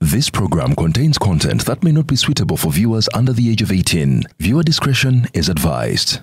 This program contains content that may not be suitable for viewers under the age of 18. Viewer discretion is advised.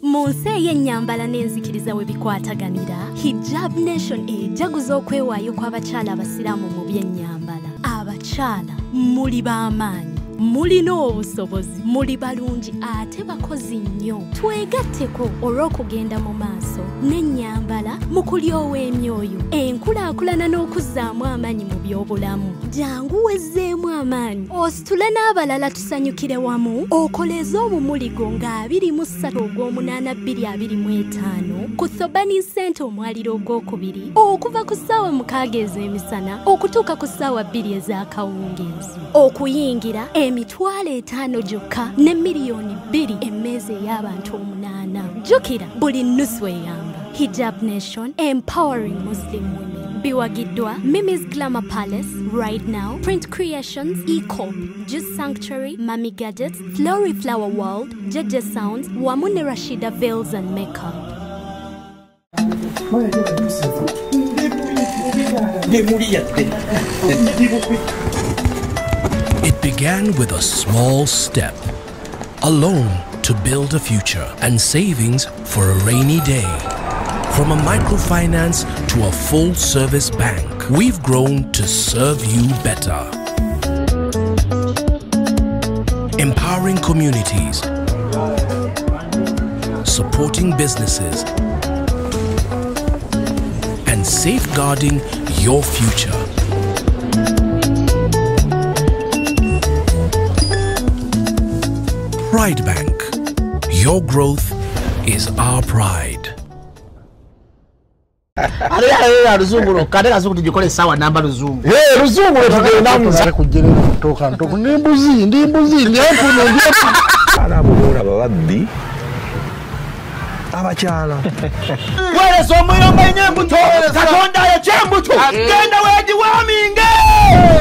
Mu nsi ey'ennyambala n'enzikiriza we bikwataganira, Hijab Nation ejaguza okwewaayo kw'abakyala abasiraamu mu by'ennyambala. Abakyala muli b'amaanyi, mulina obusobozi, muli balungi ate bakozi nnyo. Twegatteko olw'okugenda mu maaso n'ennyambala mu kulyowa emyoyo, enkulaakulana n'okuzzaamu amaanyi mu by'obulamu. Jangu wezzeemu amaanyi, ositule n'abalala tusanyukire wamu, okoleeze omumuligo nga 23 ogw'omunaana 2025 ku Thobani Center omwaliro ogwokubiri okuva ku ssaawa 6 ez'emisana okutuuka ku ssaawa 2 ez'akawungeezi. Okuyingira 5,000 gyokka ne 2,000,000 emmeeza ey'abantu 8. Jjukira buli nnusu eyamba. Hijab Nation, empowering Muslim women. Biwagiddwa Mimi's Glamour Palace, Right Now, Print Creations, Ecop, Juice Sanctuary, Mami Gadgets, Flory Flower World, JJ Sounds, wamu ne Rashida Veils and Makeup. It began with a small step, a loan to build a future and savings for a rainy day. From a microfinance to a full-service bank, we've grown to serve you better. Empowering communities, supporting businesses, and safeguarding your future. Pride Bank, your growth is our pride. Ate luzungu kate kazungu tugikole essaawa namba luzungu. Hey, luzungu tugenda kujjera ntoka ntoka ndi mbuzi ndi mbuzi ndi empuno ndi alabo bolaba babbi abakyala. Weereza omuyomba nnyo embuto Katonda ayokya embuto genda weegiwaaminge.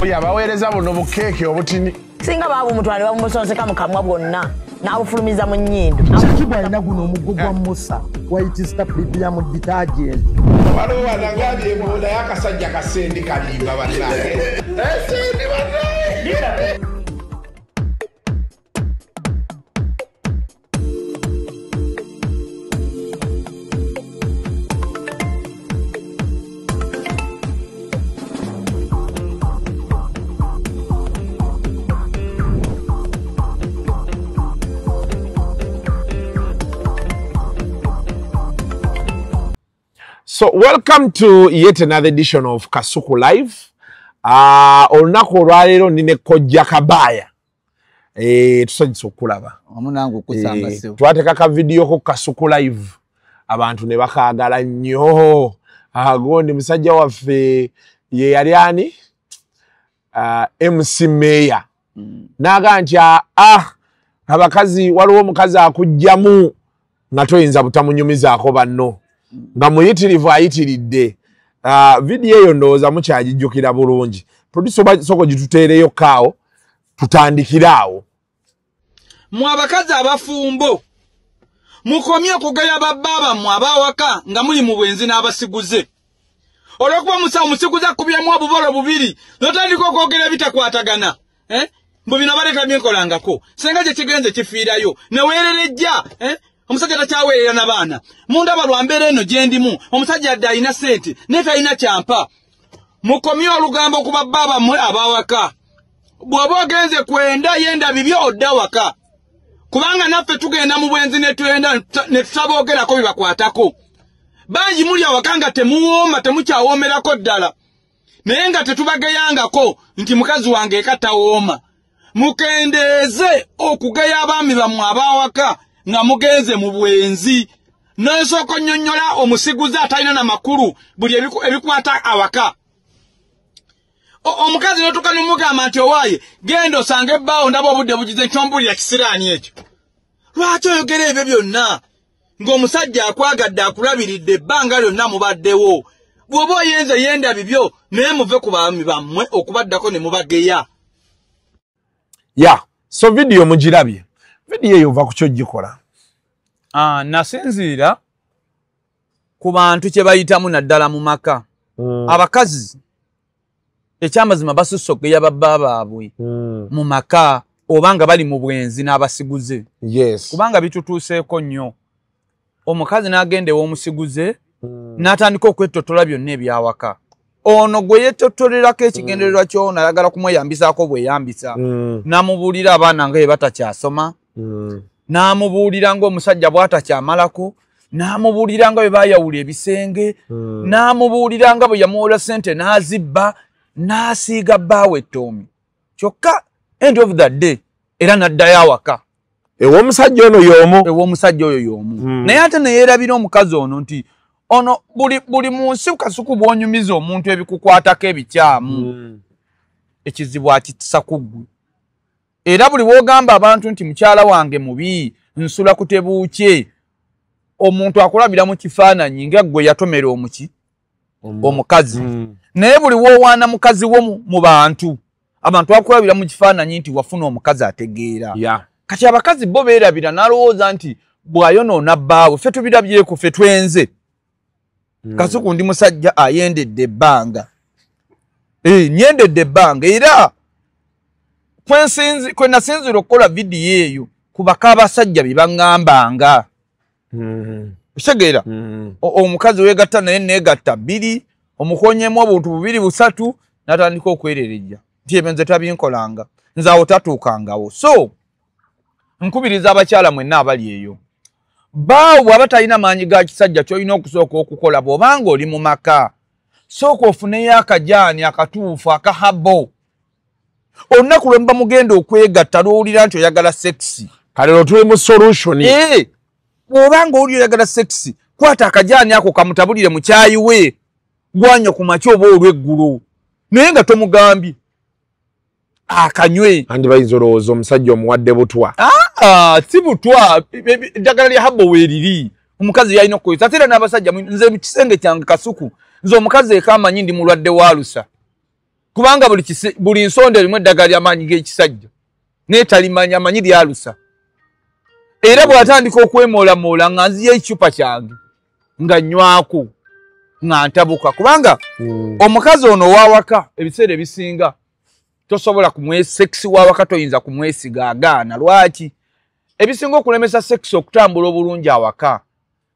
Oyo abaweereza buno bukeeke obutini. Singa baabumutwala babumusonseka mu kamwa bwonna n'abufulumiza mu nnyindo. Shakibu alina guno omuggo gwa Musa White Star Premium detergent. Waliwo wanangambye embuuda y'akasajja kasendi kalimba bannange. Esendi bannange. So welcome to yet another edition of Kasuku Live. Olunaku olwaleero ndi ne Kojja Kabaya. Tusanyuse okulaba. Omunangu okusamba sebo. Twateeka ka video ko Kasuku Live. Abantu ne bakaagala nnyo. Agondi musajja waffe ye yali ani? MC Mayor. N'agamba nti abakazi waliwo omukazi akugjamu nga toyinza butamunyumizaako banno. Nga muyitirivu ayitiridde. Vidiyo eyo ndowooza mukyagijjukira bulungi. Producer soko gituteereyo kaawo tutandikire awo. Mmwe abakazi abafumbo mukomye okugaya babba bammwe ab'awaka nga muli mu bwenzi n'abasiguze. Olw'okuba musawo musiguze akubyamu obubolo bubiri n'otandika okwogera ebitakwatagana. Mbu bino baleeta byenkolangako. Senga gye kigenze kifiirayo neweererejja. Omusajja takyaweerera n'abaana. Mundaba lwa mbeera eno gye ndimu, omusajja adde alina ssente naye talina kyampa. Mukomye olugambo ku babba bammwe ab'awaka. Bw'oba ogenze kwenda yenda bibyo odda waka. Kubanga naffe tugenda mu bwenzi ne twenda ne tutaboogerako bibakwatako. Bangi muli awaka nga temuwooma temukyawoomerako ddala. Naye nga tetubageyangako nti mukazi wange eka tawooma. Mukendeeze okugeya abaami bammwe ab'awaka nga mugenze mu bwenzi. N'ensooka nnyonnyola omusiguze atalina na makulu buli ebikwata awaka. Omukazi n'otuuka n'omugamba nti owaaye genda osange ebbaawo ndaba obudde bugize nkyombuulira kisiraani ekyo. Lwaki oyogera ebyo byonna ng'omusajja akwagadde akulabiridde ebbanga lyonna mubaddewo? Bw'oba oyenze yenda bibyo, naye muve ku baami bammwe okubaddako ne mubageya. Ya, so video mugirabye. Video eyo ova ku ky'ogikola. Nasinziira ku bantu kye bayitamu naddala mu maka. Abakazi ekyamazima basusse okugeya babba baabwe mu maka oba nga bali mu bwenzi n'abasiguze. Yes. Kubanga bitutuuseeko nnyo. Omukazi n'agenda ew'omusiguze n'atandika okwetottola byonna ebyawaka. Ono gwe yeetottolerako ekigendererwa ky'ono ayagala kumweyambisaako bweyambisa. N'amubuulira abaana nga bwe batakyasoma. N'amubuulira ng'omusajja bw'atakyamalako. N'amubuulira nga bwe baayawula ebisenge. N'amubuulira nga bwe yamuwola ssente n'azibba, n'asiiga bbaawe ettoomi. Kyokka end of the day era n'addayo awaka. Ew'omusajja ono y'omu. Ew'omusajja oyo y'omu. Naye ate ne yeerabira omukazi ono nti ono buli mu nsi Kasuku bw'onyumiza omuntu ebikukwatako ebikyamu, ekizibu akitisa ku ggwe. Era buli w'ogamba abantu nti mukyala wange mubi, nsula ku tebuukye, omuntu akulabira mu kifaananyi nga ggwe yatomera omukazi. Naye buli w'owaana mukazi wo mu bantu, abantu bakulabira mu kifaananyi nti wafuna omukazi ategeera. Kati abakazi bo beerabira n'alowooza nti bw'ayonoona bbaawe, ffe tubirabyeko, ffe twenze. Kasuku ndi musajja ayendedde ebbanga. Nyendedde ebbanga era kwe nasinziira okukola vidiyo eyo kubaka abasajja bye baŋŋambanga. Okitegeera? Omukazi weegatta naye neegatta bbiri, omukonyeemu obuntu bubiri busatu, n'atandika okwererejja nti ebyo nze tabinkolanga, nze awo tatuukangawo. So nkubiriza abakyala mwenna abali eyo, bbaawo bw'aba talina maanyi ga kisajja, ky'olina okusooka okukola bw'obanga oli mu maka, sooka ofuneyo akajaani akatuufu akahabo. Olunaku lwe muba mugenda okwegatta lw'owulira nti oyagala sekisi. Kale lwo tuli mu solution. Bw'obanga owulira oyagala sekisi, kwata akajaani ako kamutabulire mu kyayi we, gwanywa ku makya oba olw'eggulo, naye nga tomugambye akanywe. Andi bayinza olowooza omusajja omuwadde butwa. Si butwa, eddagala lya habo weeriri. Omukazi yalina okukozesa. Ate era n'abasajja, nze mu kisenge kyange Kasuku, nze omukazi eka amanyi ndi mulwadde wa lusa. Kubanga buli nsonda erimu eddagala ly'amaanyi g'ekisajja, naye talimanya, amanyi lya lusa. Era bw'atandika okwemoolamoola nga nziya ekicupa kyange nga nywako nga ntabuka. Kubanga omukazi ono ow'awaka ebiseera ebisinga tosobola sekisi w'awaka toyinza kumwesiga, agaana. Lwaki? Ebisinga okulemesa sekisi okutambula obulungi awaka,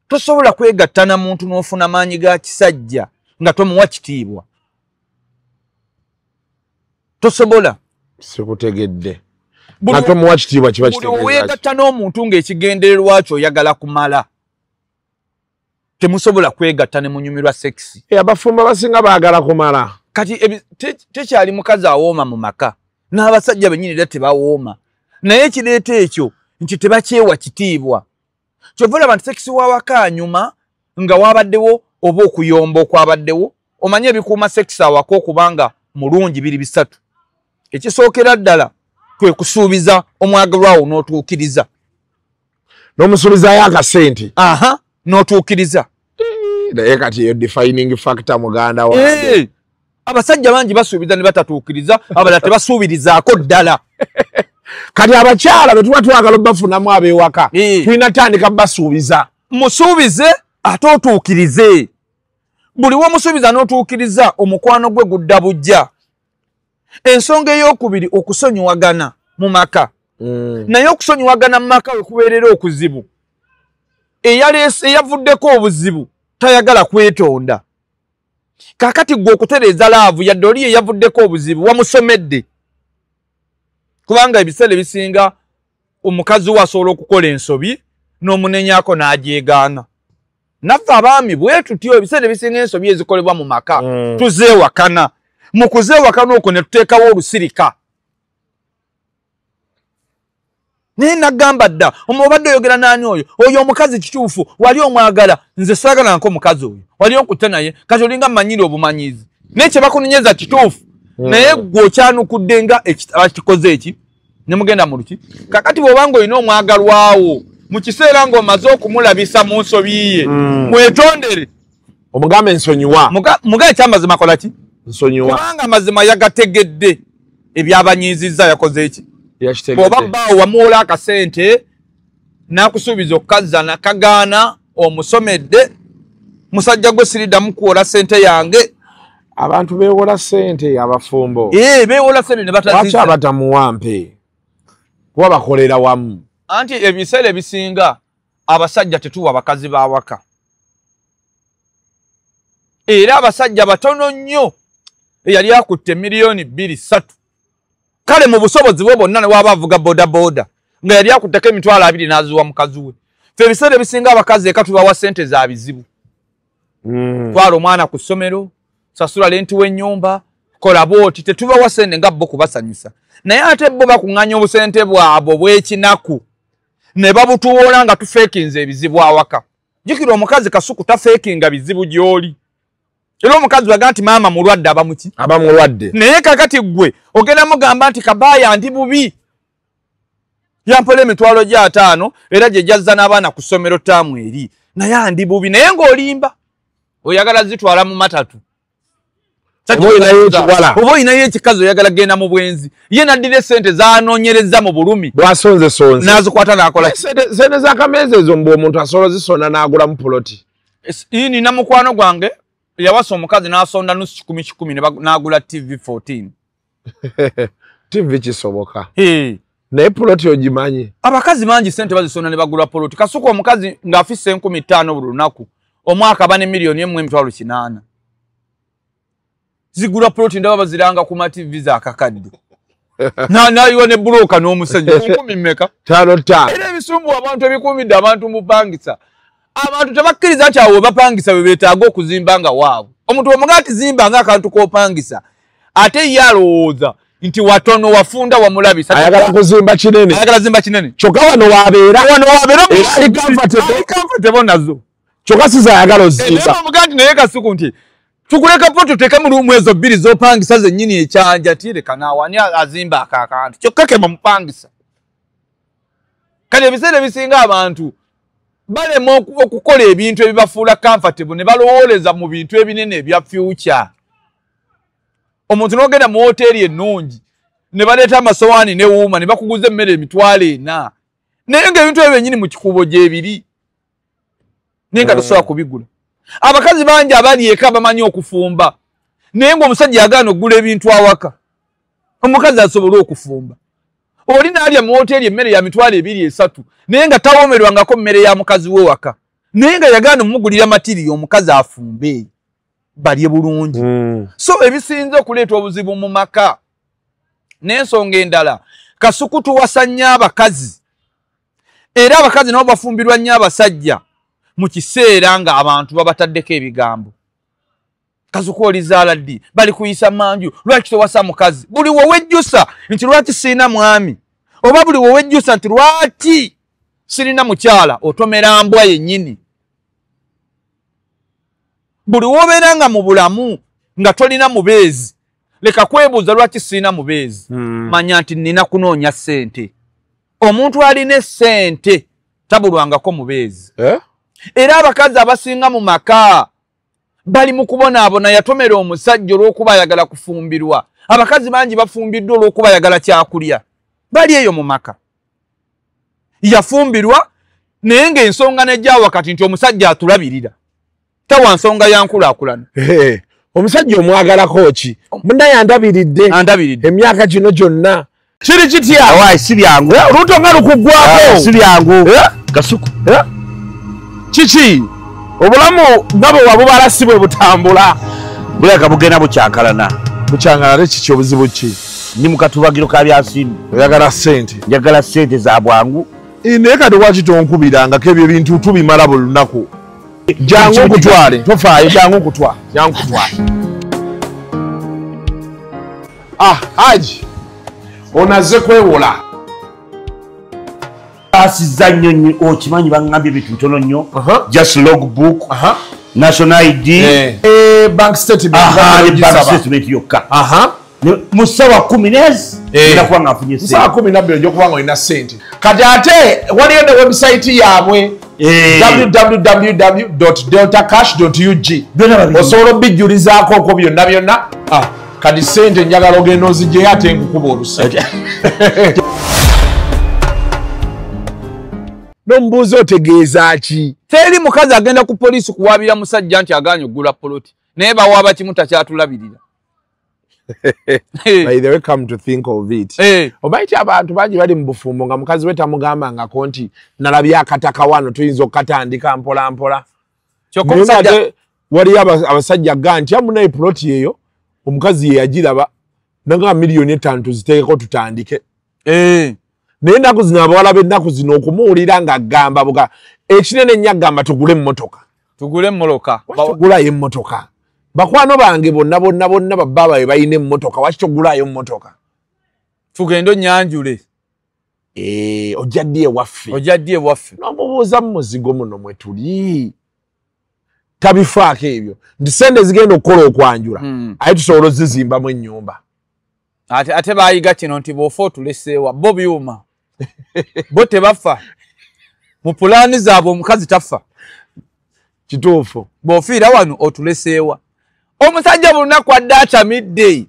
tosobola kwegatta na muntu n'ofuna maanyi ga kisajja nga tomuwa kitiibwa. Tosobola. Sikutegedde. Nga tomuwa kitiibwa kiba kitegeeza ki? Buli weegatta n'omuntu ng'ekigendererwa kyo oyagala kumala, temusobola kwegatta ne munyumirwa sekisi. Abafumbo abasinga baagala kumala. Kati tekyali mukazi awooma mu maka, n'abasajja bennyini era tebawooma. Naye ekireeta ekyo nti tebakyewa kitiibwa. Kyova olaba nti sekisi w'awaka anyuma nga wabaddewo oba okuyomba okwabaddewo. Omanye ebikuuma sekisi awaka okubanga mulungi biri bisatu. Ekisookera ddala kwe kusuubiza omwagalwa wo n'otuukiriza. N'omusuubizaayo akasente. Aha, n'otuukiriza. Naye kati eyo defining factor muganda wange. Abasajja bangi basuubiza ne batatuukiriza, abalala tebasuubirizaako ddala. Kati abakyala be tuba twagala obbafunamu ab'ewaka, tulina tandika basuubiza. Musuubize ate otuukirize. Buli w'omusuubiza n'otuukiriza omukwano gwe gudda bujja. Ensonga ey'okubiri okusonyiwagana mu maka. Naye okusonyiwagana mu maka we kubeerera okuzibu. Eyavuddeko obuzibu tayagala kwetonda. Kaakati ggwe okutereeza laavu yadde oli eyavuddeko obuzibu wamusomedde. Kubanga ebiseera ebisinga omukazi we asobola okukola ensobi n'omunenyaako n'agyegaana. Naffe abaami bwe tutyo ebiseera ebisinga ensobi ezikolebwa mu maka tuzeewakana. Mu kuzeewakana okwo ne tuteekawo olusirika. Naye nagamba dda, obadde oyogera n'ani oyo? Oyo omukazi kituufu, wali omwagala, nze saagala nko omukazi oyo. Wali onkutte naye, kati olinga mmanyire obumanyizi. Naye kye bakunenyeza kituufu. Naye ggwe okyanukudde nga akikoze eki, ne mugenda mu luki. Kakati bw'obanga olina omwagalwawo, mu kiseera ng'omaze okumulabisa mu nsobi ye, mwetondere. Omugambe nsonyiwa. Mugaye kyamazima kola ki? Nsonyiwa. Kubanga amazima yagategedde ebyabanyiizizza yakoze eki? Yakitegedde. Bw'oba bbaawo wamuwola akasente n'akusuubiza okukazza nakagaana omusomedde, musajja gwe siriddamu kuwola ssente yange. Abantu beewola ssente abafumbo. Beewola ssente ne batazizza. Lwaki abatamuwa mpe? Kuba bakolera wamu. Anti ebiseera ebisinga abasajja tetuwa bakazi b'awaka. Era abasajja batono nnyo eyali akutte miliyoni 2-3. Kale mu busobozi bwe bonna ne waba avuga boda boda nga yali akutteko 20,000 n'aziwa mukazi we. Ffe ebiseera ebisinga abakazi eka tubawa ssente za bizibu. Twala omwana ku ssomero, sasula lenti w'ennyumba, kola bw'oti, tetubawa ssente nga bo kubasanyusa. Naye ate bo bakuŋŋaanya obusente bwabwe obw'ekinaku ne babutuwola nga tufeekinze ebizibu awaka. Jjukira omukazi Kasuku tafeekinga bizibu gy'oli. Era omukazi waga nti maama mulwadde aba muki? Aba mulwadde. Naye kakati ggwe ogenda mugamba nti kabaaya ndi bubi. Yampola 50,000 era gye jazza n'abaana ku ssomero ttaamu eri. Naye andi bubi naye ng'olimba. Oyagala zitwala mu matatu. Oba olinayo ekikazi oyagala genda mu bwenzi. Ye n'addira essente z'anoonyereza mu bulumi. Bw'asonzesonze. N'azikwata n'akola. Sente z'akameeza ezo mbu omuntu asobola zisonda n'agulamu puloti. Nina mukwano gwange yawasa omukazi n'asonda 50,000 n'agula TV 14. TV kisoboka. Naye puloti ogimanyi. Abakazi bangi sente bazisonda ne bagula puloti. Kasuku omukazi ng'afisse 5,000 buli lunaku. Omwaka aba ne 1,800,000. Zigula puloti ndaba baziranga ku ma TV za kakadde. Nayiwa ne buloka n'omusenyu. 10 mmeka? 5. Era ebisumbu abantu ebikumidde abantu mupangisa. Abantu tebakkiriza nti awo bapangisa bwe beetaaga okuzimba nga waabwe. Omuntu bw'omugamba nti zimba ng'akantu k'opangisa, ate ye alowooza nti watono wafunda wamulabisa. Ayagala kuzimba kinene. Ayagala zimba kinene. Kyokka wano wabeera. Wano wabeera ali comfortable nazo. Kyokka si z'ayagala ozimba. Naye omugamba nti naye Kasuku nti tukuleka poto tuteeke mu ruumu ezo 2 z'opangisa zennyini ekyanja tireka naawe ani azimba ako akantu. Kyokka ke bamupangisa. Kale ebiseera ebisinga abantu balema okukola ebintu ebibafuula comfortable ne balowooleza mu bintu ebinene ebya future. Omuntu n'ogenda mu woteeri ennungi ne baleeta amasowaani ne wuuma ne bakuguza emmere 400,000. Naye ng'ebintu ebyo bennyini mu kikuubo gyebiri. Naye nga tosobola kubigula. Abakazi bangi abali eka bamanyi okufumba. Naye ng'omusajja yagaana okugula ebintu awaka. Omukazi asobola okufumba. Oli n'alya mu woteeri emmere ya 2,000-3,000 naye nga tawoomerwangako mmere ya mukazi we waka. Naye nga yagaana omugulira matiriyo omukazi afumbe balye bulungi. So ebisinze okuleeta obuzibu mu maka n'ensonga endala, Kasuku tuwasa nnyo abakazi. Era abakazi nabo bafumbirwa nnyo abasajja mu kiseera nga abantu babataddeko ebigambo. Kasuku olizaala ddi? Bali kuyisa manju. Lwaki towasa mukazi? Buli wewejjusa nti lwaki sirina mwami, oba buli wewejjusa nti lwaki sirina mukyala, otomera mbwa yennyini. Buli wobeera nga mu bulamu nga tolina mubeezi, leka kwebuuza lwaki sirina mubeezi. Manya nti nina kunoonya ssente. Omuntu alina essente tabulwangako mubeezi. Era abakazi abasinga mu maka bali mu kubonaabona. Yatomera omusajja olw'okuba ayagala kufumbirwa. Abakazi bangi bafumbiddwa olw'okuba ayagala kyakulya. Bali eyo mu maka. Yafumbirwa naye ng'ensonga nejja wakati nti omusajja atulabirira. Tawa nsonga ya nkulaakulana. Omusajja omwagalako ki? Munnaye andabiridde. Andabiridde. Emyaka gino gyonna. Kiri kitya? Awaayi si byangu. Olubuto nga lukuggwako. Si byangu. Kasuku. Kiki? Obulamu nga bwe wabubala si bwe butambula. Bulabika bugenda bukyankalana. Bukyankalana kiki obuzibu ki? Ndi mu katubagiro ka byansimbi. Oyagala ssente. Njagala ssente za bwangu. Naye kati lwaki tonkubirangako ebyo ebintu tubimala buli lunaku? Jangu nkutwale. Tofaayo, jangu nkutwale. Jangu nkutwale. Ah, Haji. Onazze kwewola. Asiza nnyo nnyo, okimanyi baŋŋambye ebintu bitono nnyo. Just logbook, national ID, bank statement, bank statement yokka. Mu ssaawa 10 ngenda kuba nga nfunye ssente. Mu ssaawa 12 ojja kuba nga olina ssente. Kati ate waliyo ne website yaabwe. www.deltacash.ug osobola obijjulizaako okwo byonna byonna. Kati sente njagala ogenda ozigyeyo ate nkukuba oluse. N'omubuuza otegeeza ki? Teri mukazi agenda ku poliisi kuwaabira musajja nti agaanye okugula poloti, naye bawaaba kimu takyatulabirira. By the way, come to think of it, omanyi abantu bangi bali mu bufumbo nga mukazi we tamugambangako nti nalabye akataka wano tuyinza okukatandika mpola mpola. Kyokka omusajja waliyo abasajja ga nti amunaye poloti eyo omukazi ye yagiraba nanga 5 million tuziteekeko tutandike. Naye ennaku zino abawala b'ennaku zino okumuwulira ng'agamba buga ekinene ennyo agamba tugule emmotoka. Tugule emmotoka. Tugulayo emmotoka. Bakwano bange bonna bonna bonna babba baabwe balina emmotoka, waki togulayo emmotoka? Tugende onnyanjule. Ojja ddi ewaffe? Ojja ddi ewaffe? N'omubuuza mu muzigo muno mwe tuli. Tabifaako ebyo. Nti ssente zigenda okukola okwanjula, aye tusobola ozizimbamu ennyumba. Ate baayiga kino nti bw'ofa otuleseewa, bo byuma. Bo tebafa. Mu pulaani zaabwe omukazi tafa. Kituufu. Bw'ofiira wano otuleseewa. Omusajja buli lunaku adde acamidde.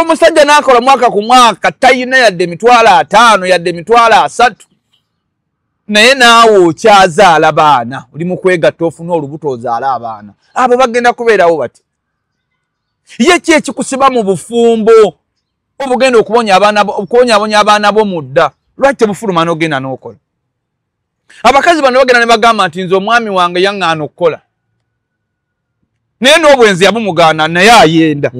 Omusajja n'akola mwaka ku mwaka tayina yadde 50,000 yadde 30,000. Naye naawe okyazaala baana. Oli mu kwegatta ofune olubuto ozaale abaana. Abo bagenda kubeerawo bati. Ye ki ekikusiba mu bufumbo obugenda okubonyabonya abaana bo mudda? Lwaki tebufuluma n'ogenda n'okola? Abakazi bano bagenda ne bagamba nti nze omwami wange yaŋŋaana okukola. Naye n'obwenzi yabumugaana naye ayenda.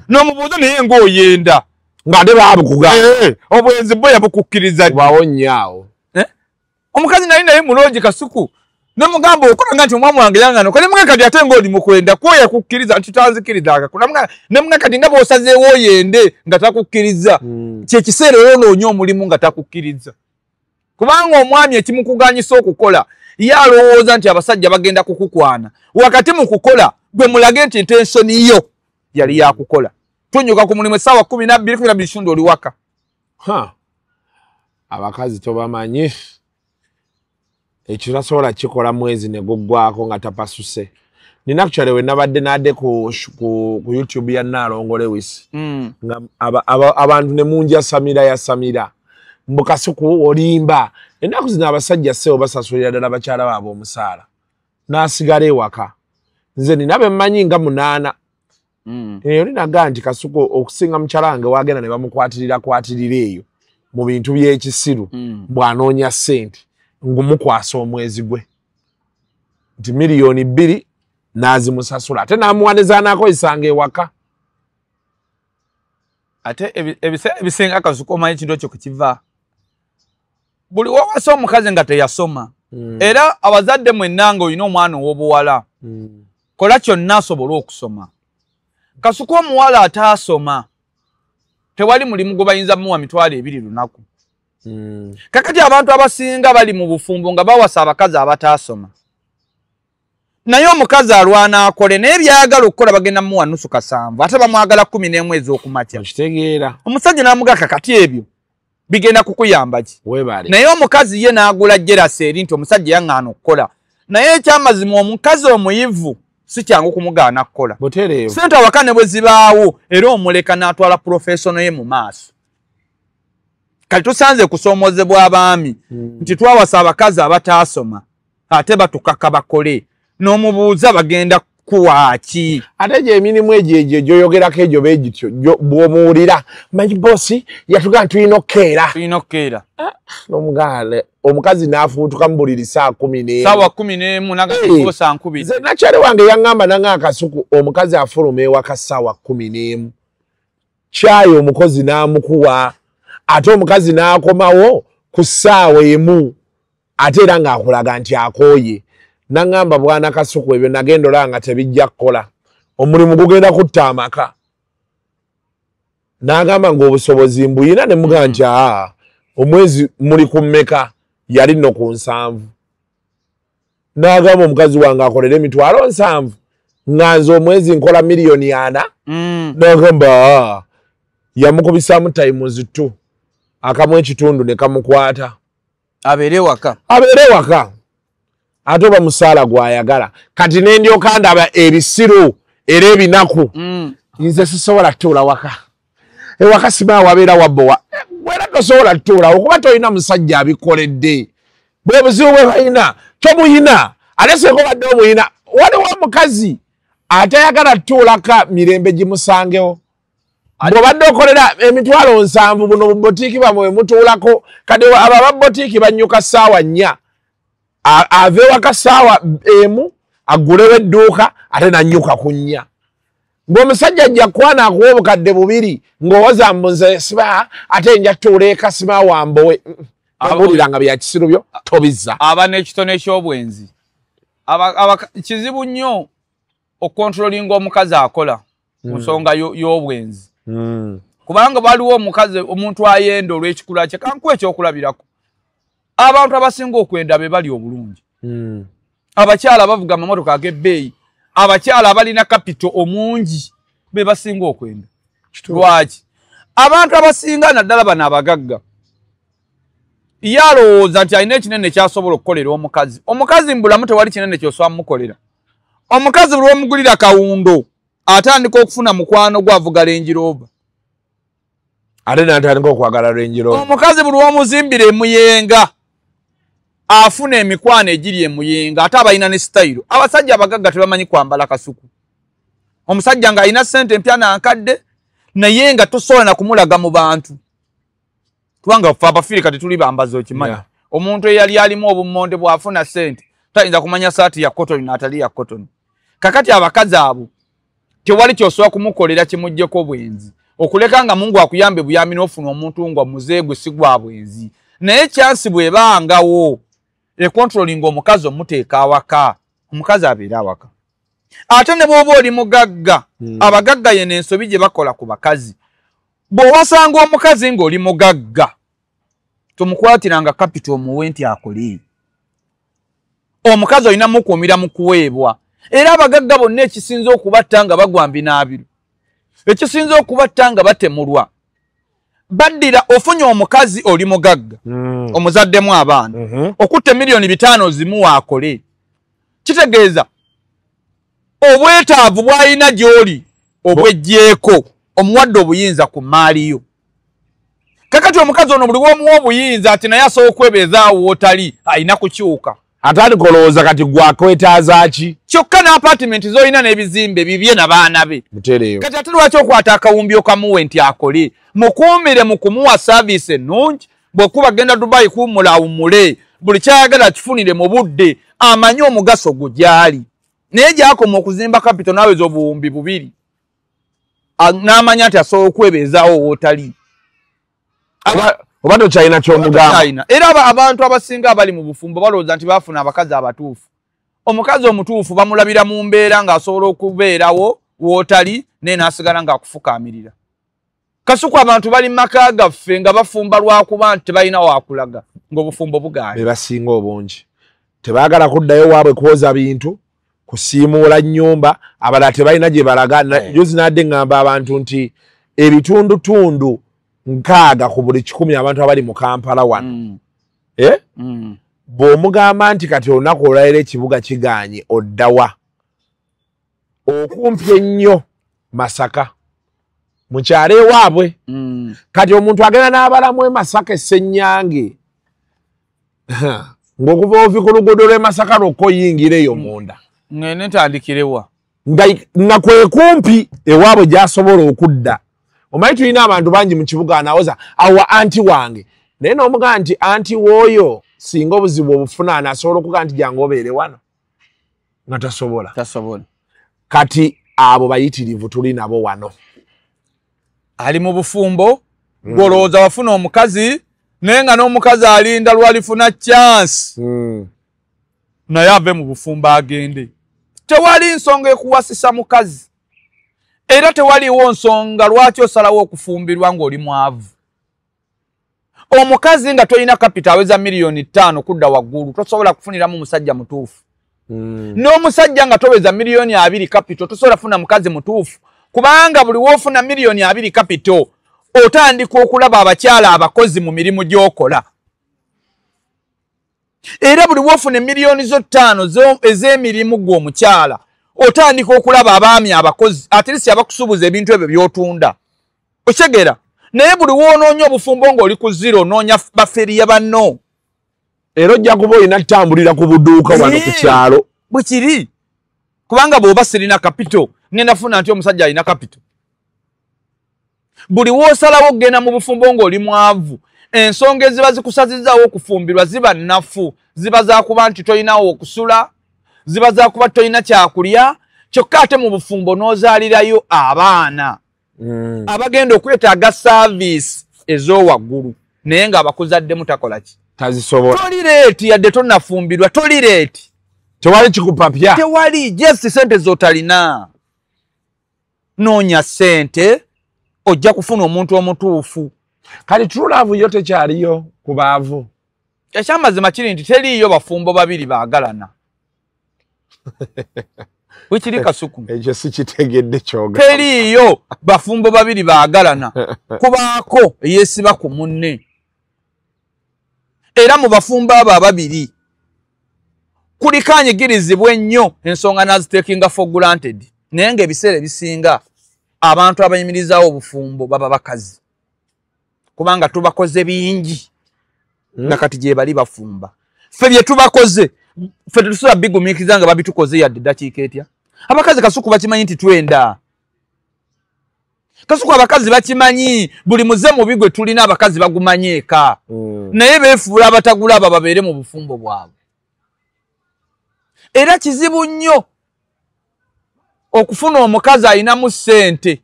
N'omubuuza naye ng'oyenda. Ng'ate baabukugaana. Obwenzi bwe yabukukkiriza. Bawonyaawo. Omukazi nali naye mulungi Kasuku. Nemugamba okola nga nti omwami wange yaŋŋaana okukola. Nemugamba kati ate ng'oli mu kwenda kwo yakukkiriza nti tanzikiriza akakola. Nemugamba kati nga bw'osazeewo oyende nga takukkiriza. Kye kiseera oyonoonye omulimu nga takukkiriza. Kubanga omwami ekimukuganyisa okukola ye alowooza nti abasajja bagenda kukukwana. Wakati mu kukola gwe mulage nti intensoni yo yali yakukola. Tunyuka ku mulimu essaawa 12 12 oli waka. Abakazi tobamanyi. Ekyo tasobola kikola mwezi ne guggwako nga tapasuse. Nina actually we nabadde nadde ku YouTube ya Nnaalongo Lewis. Nga abantu ne munja Samira ya Samira. Mbu Kasuku olimba. Ennaku zino abasajja ssebo basasulira ddala bakyala baabwe omusaala. N'asigala ewaka. Nze nina be mmanyi nga 8. Oli naga nti Kasuku okusinga mukyala wange wagenda ne bamukwatirira kwatirira eyo mu bintu by'ekisiru bw'anoonya ssente ngumukwasa omwezi gwe. Nti 2 million n'azimusasula ate n'amuwa ne z'anaakozesanga ewaka. Ate ebiseera ebisinga Kasuku omanyi ekintu ekyo kukiva. Buli wawasa omukazi nga teyasoma. Era abazadde mwenna nga olina omwana ow'obuwala. Kola kyonna asobole okusoma. Kasuku omuwala ataasoma tewali mulimu gwe bayinza mumuwa 20,000 lunaku. Kakati abantu abasinga bali mu bufumbo nga bawasa abakazi abataasoma. Naye omukazi alwana akole naye byayagala okukola bagenda mumuwa 7.5 ate bamwagala 11 ez'okumakya. Okitegeera. Omusajja n'amugamba kakati ebyo bigenda kukuyamba ki? Naye omukazi ye n'agula jerasi eri nti omusajja yaŋŋaana okukola. Naye ekyamazima omukazi omuyivu si kyangu kumugaana kukola. Ssente awaka ne bwe zibaawo era omuleka n'atwala professono ye mu maaso. Kati tusanze kusoomozebwa abaami nti twawasa abakazi abataasoma ate batukaka bakole. N'omubuuza bagenda kuwa ki? Ate gye emirimu egyo egyo gy'oyogerako egyo beegityo bw'omuwulira manyi boosi yatugamba tulina okkeera. Tulina okkeera. N'omugaana omukazi n'afuutuka mu buliri ssaawa 11. Ssaawa 11 n'agakosa 2. Nze nakyali wange yaŋŋamba nanga Akasuku omukazi afuluma ewaka ssaawa 11. Kyayi omukozi n'amukuwa ate omukazi n'akomawo ku ssaawa 1 ate era ng'akulaga nti akooye. Nangamba bwana Kasuku ebyo nagenda olaba nga tebijja kukola. Omulimu gugenda kutta amaka. N'agamba ng'obusobozi mbuyina ne mugamba nti aa omwezi muli ku mmeka yali nno ku 7. N'agamba omukazi wange akolere 70,000 nga nze omwezi nkola 4 million. N'agamba aa yamukubisaamu times 2 akamu ekitundu ne kamukwata. Abeere waka. Abeere waka. Ate oba musaala gwayagala. Kati ne ndyoka ndaba ebisiru era ebinaku. Nze sisobola kutuula waka. Ewaka simaa wabeera wabbowa. Wera tosobola kutuula okuba tolina musajja abikoledde. Bwe buzibu bwe balina tomuyina. Ate singa obadde omuyina waliwo omukazi atayagala kutuulaka mirembe gimusangewo. Bw'obadde okolera 700,000 buno bubotiiki bwamwe mutuulako kati abo ababotiiki bannyuka ssaawa 4. Ave waka 1 aggulewo edduuka ate nannyuka ku 4. Ng'omusajja ajja kwana akuwa obukadde 2 ng'owoza mbu nze siba ate nja tuula eka sima wambowe. Awuliranga bya kisiru byo tobizza. Aba n'ekitone ky'obwenzi. Kizibu nnyo okontrolinga omukazi akola mu nsonga y'obwenzi. Kubanga waliwo omukazi omuntu ayenda olw'ekikula kye. Kankuwe ekyokulabirako. Abantu abasinga okwenda be bali obulungi. Abakyala bavuga amamotoka ag'ebbeeyi, abakyala abalina kapito omungi be basinga okwenda. Lwaki? Abantu abasinga naddala bano abagagga ye alowooza nti alina ekinene ky'asobola okukolera omukazi. Omukazi mu bulamu tewali kinene ky'osobola mumukolera. Omukazi buli lw'omugulira kawundo atandika okufuna mukwano gwe avuga Range Rover. Ate n'atandika okwagala Range Rover. Omukazi buli lw'omuzimbira emuyenga afuna emikwano egiri emuyenga ate abalina ne sitayiro. Abasajja abagagga tebamanyi kwambala kasuku. Omusajja ng'alina ssente empya nankadde naye nga tosobola na kumulaga mu bantu. Kubanga ffe Abafirika tetuli bambazi okimanyi. Omuntu eyali alimu obummonde bw'afuna ssente tayinza kumanya saati ya cotton n'atali ya cotton. Kakati abakazi abo tewali ky'osobola kumukolera kimuggyeko obwenzi. Okuleka nga Mungu akuyambe buyambi n'ofuna omuntu nga muzeegwe si gwa bwenzi. Naye kyansi bw'ebangawo ekontrolinga omukazi omuteeka awaka. Omukazi abeera awaka. Ate ne bw'oba oli mugagga, abagagga yeno ensobi gye bakola ku bakazi. Bw'owasanga omukazi ng'oli mugagga, tomukwatiranga kapito omuwe nti akole. Omukazi olina mukuumira mu kuweebwa. Era abagagga bonna ekisinza okubatta nga bagwa mbinaabiro, ekisinza okubatta nga batemulwa, baddira ofunye omukazi oli mugagga, omuzaddemu abaana, okutte 5 million zimuwa akole. Kitegeeza obwetaavu bw'alina gy'oli obweggyeko, omuwadde obuyinza ku mmaali yo. Kakati omukazi ono buli w'omuwa obuyinza ati naye asobola okwebeezaawo w'otali, alina kukyuka. Atandika olowooza kati gwakwetaaza ki? Kyokka n'apaatimenti z'olina n'ebizimbe bibye n'abaana be. Kati ate lwaki okwata akawumbi okamuwe nti akole? Mukuumire mu kumuwa saaviisi ennungi, bw'okuba genda Dubai kuwummula awummule, buli ky'ayagala kifunire mu budde, amanye omugaso gwo gy'ali. Naye gy'akoma okuzimba kapito n'aweza obuwumbi 2, n'amanya nti asobola okwebeezaawo w'otali. Oba tokyalina ky'omugamba. Era abantu abasinga abali mu bufumbo balowooza nti baafuna abakazi abatuufu. Omukazi omutuufu bamulabira mu mbeera ng'asobola okubeerawo w'otali naye n'asigala ng'akufukaamirira. Kasuku abantu bali mu maka gaffe nga bafumba lwakuba nti tebalina waakulaga ng'obufumbo bugaanye. Be basinga obungi. Tebaagala kuddayo waabwe kwoza bintu, kusiimuula nnyumba, abalala tebalina gye balaga. Juzi nadde ŋŋamba abantu nti ebitundutundu 60 ku buli 100 abantu abali mu Kampala wano. Bw'omugamba nti kati olunaku olwaleero ekibuga kigaanye oddawa, okumpi ennyo Masaka mu kyalo ewaabwe. Kati omuntu agenda n'abalamu e Masaka e Ssenyange ng'okuva ovi ku luguudo lw'e Masaka lwokka oyingira eyo munda. Ngende ntandikirewa? Nga kwe kumpi ewaabwe gy'asobola okudda. Omanyi tulina abantu bangi mu kibuga anawoza awa anti wange, naye n'omugamba nti anti w'oyo singa obuzibu obufuna anasobola okugamba nti jangu obeere wano, nga tasobola. Kati abo bayitirivu tuli nabo wano. Ali mu bufumbo, gw'olowooza wafuna omukazi, naye nga n'omukazi alinda lwalifuna chance naye ave mu bufumbo agende. Tewali nsonga ekuwasisa mukazi. Era tewaliwo nsonga lwaki osalawo okufumbirwa ng'oli mwavu. Omukazi nga tolina kapita aweza 5 million kudda waggulu tosobola kufuniramu musajja mutuufu. N'omusajja nga toweza 20 million kapito tosobola kufuna mukazi mutuufu, kubanga buli w'ofuna 20 million kapito otandika okulaba abakyala abakozi mu mirimu gy'okola. Era buli wofuna emiliyoni zo 5 ez'emirimu gwe omukyala otandika okulaba abaami abakozi at least abakusuubuza ebintu ebyo by'otunda. Okyegera. Naye buli w'onoonya obufumbo ng'oli ku zero onoonya baferiya banno. Era ojja kuba olina kutambulira ku buduuka wano ku kyalo. Bwe kiri. Kubanga bw'oba sirina kapito ngenda funa nti omusajja alina kapito. Buli w'osalawo okugenda mu bufumbo ng'oli mwavu, ensonga eziba zikusazizaawo okufumbirwa ziba nnafu, ziba za kuba nti tolinawo okusula, ziba za kuba tolina kyakulya, kyokka ate mu bufumbo n'ozaalirayo abaana abagenda okwetaaga saaviisi ez'owaggulu naye ng'abakuzaddemu takola ki? Tazisobola. Toli reeti yadde tonnafumbirwa, toli reeti. Tewali kikupapya. Tewali, just sente z'otalina. Noonya sente ojja kufuna omuntu omutuufu. Kale true love yo tekyaliyo ku baavu. Ekyamazima kiri nti teriiyo bafumbo babiri baagalana. Wekiri Kasuku. Ekyo si kitegedde kyoga. Teriiyo bafumbo babiri baagalana. Kubaako eyeesiba ku munne. Era mu bafumbo abo ababiri kuliko anyigirizibwa ennyo ensonga n'aziteekinga for granted. Naye ng'ebiseera ebisinga abantu abayimirizaawo obufumbo baba bakazi. Kubanga tubakoze bingi nga kati gye bali bafumba. Ffe bye tubakoze, ffe tetusobola bigumiikiriza nga babitukoze yadde eddakiika etya. Abakazi Kasuku bakimanyi nti twenda. Kasuku abakazi bakimanyi buli muze mubi gwe tulina abakazi bagumanyi eka. Naye beefuula abatagulaba babeere mu bufumbo bwabwe. Era kizibu nnyo okufuna omukazi alinamu ssente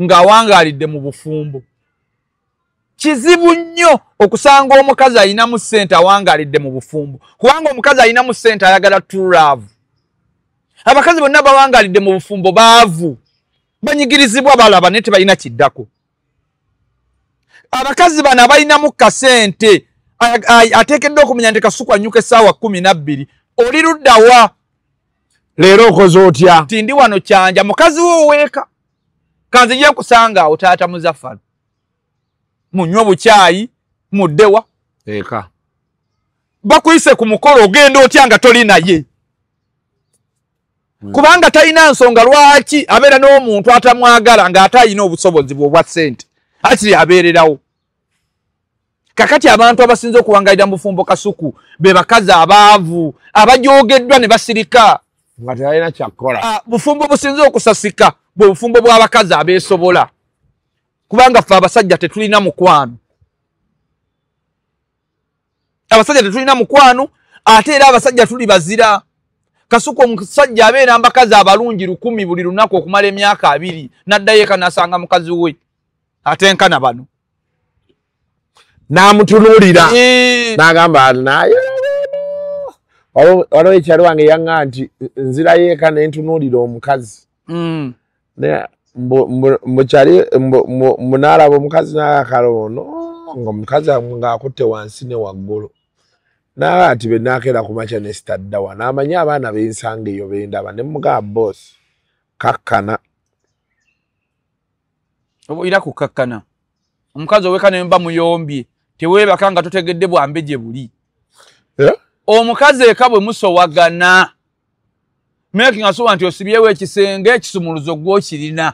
ng'awangaalidde mu bufumbo. Kizibu nnyo okusanga omukazi alinamu ssente awangaalidde mu bufumbo, kubanga omukazi alinamu ssente ayagala true love. Abakazi bonna bawangaalidde mu bufumbo baavu, banyigirizibwa balaba naye tebalina kiddako. Abakazi bano abalinamu kasente ateekeddwa okumanya nti Kasuku annyuka essaawa 12 oli ludda wa? Leero okoze otya? Nti ndi wano Kyanja, mukazi wo oweeka kanzije nkusanga awo taata Muzaffar. Munywe bukyayi muddewa eka. Bakuyise ku mukolo ogenda otya nga toli naye? Kubanga talina nsonga lwaki abeera n'omuntu atamwagala ng'ate alina obusobozi bwe obwa ssente akiri abeererawo. Kakati abantu abasinze okuwangalira mu bufumbo Kasuku be bakazi abaavu abajoogeddwa ne basirika nga tebalina kyakukola. Bufumbo businze okusasika bwe bufumbo bw'abakazi abeesobola, kubanga ffe abasajja tetulina mukwano. Abasajja tetulina mukwano, ate era abasajja tuli bazira. Kasuku omusajja abeera mbakazi abalungi 1000 buli lunaku okumala emyaka 2 n'addayo eka n'asanga mukazi we atenkana bano n'amutunuulira n'agamba naye waliwo ekyalo wange yaŋŋa nti nzirayo eka ne ntunuulira omukazi. Mbu n'alaba omukazi n'akakala ono ng'omukazi ng'akutte wansi ne waggulu. N'aga ati be naakeera ku makya ne sitadda wano amanyi abaana b'ensanga eyo bendaba ne mugamba boosi kakkana. Era kukakkana. Omukazi oweka ne mba muyombye teweebaka nga totegedde bwambe gye buli. Omukazi eka bwe musowagana making sure nti osibyewo ekisenge ekisumuluzo gw'okirina.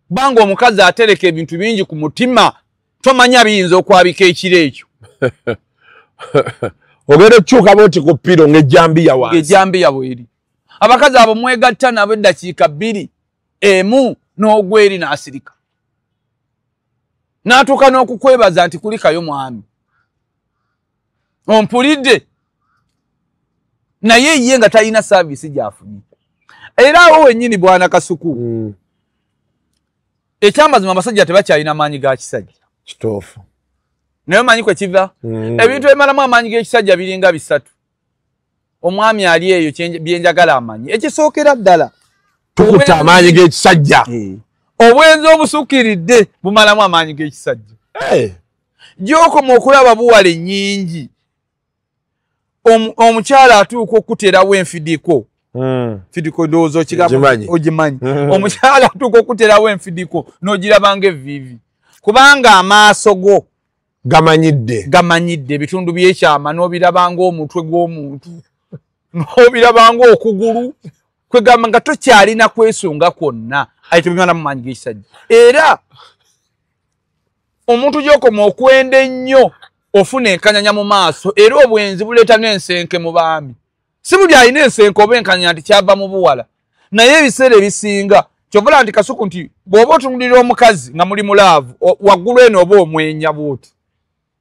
Banga omukazi atereka ebintu bingi ku mutima tomanya biyinza okwabika ekiro ekyo. Ogenda okukyuka bw'oti ku ppiro ng'ejjambiya wansi. Ng'ejjambiya bw'eri. Abakazi abo mwegatta nabo eddakiika 2 emu n'ogweri n'asirika. N'atuuka n'okukwebaza nti kulikayo mwami. Ompulidde. Naye ye nga talina saaviisi gy'afunye. Era awo wennyini bwana Kasuku. Ekyamazima abasajja tebakyalina maanyi ga kisajja. Kituufu. Naye omanyi kwe kiva? Ebintu ebimalamu amaanyi g'ekisajja biringa 3. Omwami ali eyo bye njagala amanyi. Ekisookera ddala tukutte amaanyi g'ekisajja. Obwenzi obusukiridde bumalamu amaanyi g'ekisajja. Gy'okoma okulaba buwala ennyingi. Omukyala atuuka okuterawo enfidiko. Fidiko ndowooza ogimanyi. Omukyala atuuka okuterawo enfidiko n'ogiraba ng'evviivi. Kubanga amaaso go Gamanyidde. Gamanyidde ebitundu by'ekyama n'obiraba ng'omutwe gw'omuntu, n'obiraba ng'okugulu, kwegamba nga tokyalina kwesunga kwonna. Aye tebimala mu maanyi g'ekisajja. Era omuntu gy'okoma okwenda ennyo ofuna enkanyanya mu maaso, era obwenzi buleeta n'ensenke mu baami. Si buli alina ensenke oba enkanyanya nti kyava mu buwala, naye ebiseera ebisinga kyovula nti Kasuku nti bw'oba otunulira omukazi nga muli mu laavu, waggulu eno oba omwenya bw'oti,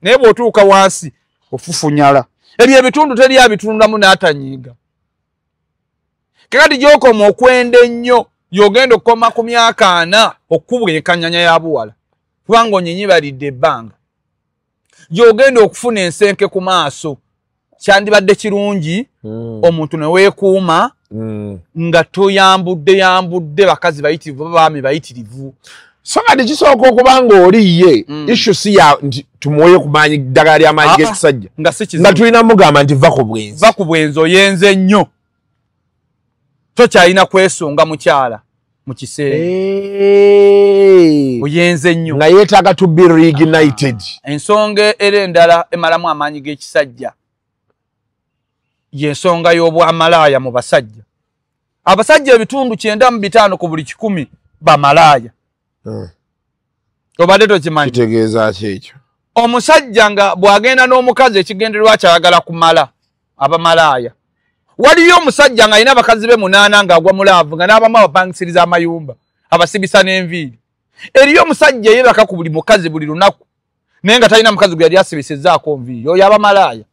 naye bw'otuuka wansi ofufunyala. Ebyo ebitundu teri abitunulamu n'atanyiiga. Kakati gy'okoma okwenda ennyo y'ogenda okukoma ku myaka 40 okukubwa enkanyanya ya buwala, kubanga onyinyibalidde ebbanga. Gy'ogenda okufuna ensenke ku maaso, kyandibadde kirungi omuntu ne weekuuma nga toyambudde yambudde bakazi bayitirivu oba baami bayitirivu. So nga tekisooka okuba ng'oli ye issue si ya nti tumuweyo ku maanyi ddagala ly'amaanyi g'ekisajja, nga si kizibu, nga tulina mugamba nti va ku bwenzi. Va ku bwenzi, oyenze nnyo, tokyalina kwesunga mukyala mu kiseera. Oyenze nnyo, nga yeetaaga to be reignited. Ensonga era endala emalamu amaanyi g'ekisajja y'ensonga y'obwamalaaya mu basajja. Abasajja ebitundu 95 ku buli 100 bamalaaya. Obadde tokimanyi? Kitegeeza ki ekyo? Omusajja nga bw'agenda n'omukazi ekigendererwa kyayagala kumala, abamalaaya. Waliyo omusajja ng'alina abakazi be 8 ng'agwa mu laavu, nga n'abamu abapangisiriza amayumba, abasibisa n'enviiri. Eriyo omusajja yeebaka ku buli mukazi buli lunaku, naye nga talina mukazi gwe yali asibisizzaako nviiri, oyo abamalaaya.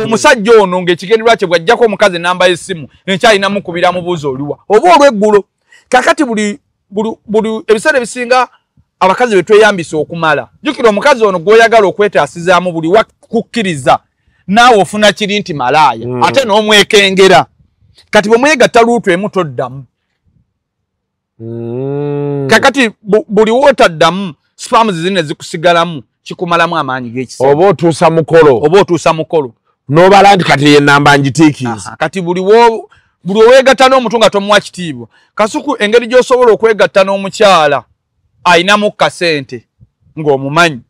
Omusajja ono ng'ekigendererwa kye bw'ajjako omukazi ennamba y'essimu, enkyalina mukubira mubuuza oliwa oba olw'eggulo. Kaakati buli ebiseera ebisinga abakazi be tweyambisa okumala. Jjukira omukazi ono gw'oyagala okwetaasizaamu buli wakukkiriza, naawe ofuna kiri nti malaaya, ate n'omwekengera. Kati bwe mwegatta luutu emu toddamu. Kakati buli w'otaddamu sperms zino zikusigalamu, kikumalamu amaanyi g'ekisajja. Oba otuusa mukolo. Oba otuusa mukolo. N'obala nti kati ye nnamba ngitiikiiza. Kati buli weegatta n'omuntu nga tomuwa kitiibwa. Kasuku engeri gy'osobola okwegatta n'omukyala ayinamu kasente ng'omumanyi,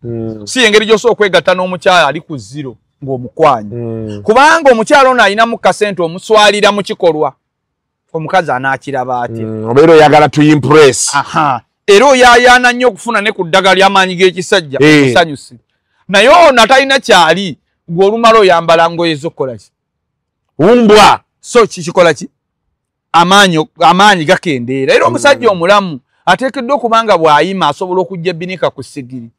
si engeri gy'osobola okwegatta n'omukyala ali ku zero ng'omukwanyi. Kubanga omukyala ono ayinamu kasente omuswalira mu kikolwa, omukazi anaakiraba atya? Obeera oyagala to impress. Era oyaayaana nnyo okufuna ne ku ddagala ly'amaanyi g'ekisajja omusanyusi. Naye ono atalina kyali, gwe olumala oyambala ngoye z'okukola ki? Wumbwa. So kikola ki? Amaanyi gakendeera. Era omusajja omulamu ateekeddwa okuba nga bw'ayima asobola okujja ebbinika ku ssigiri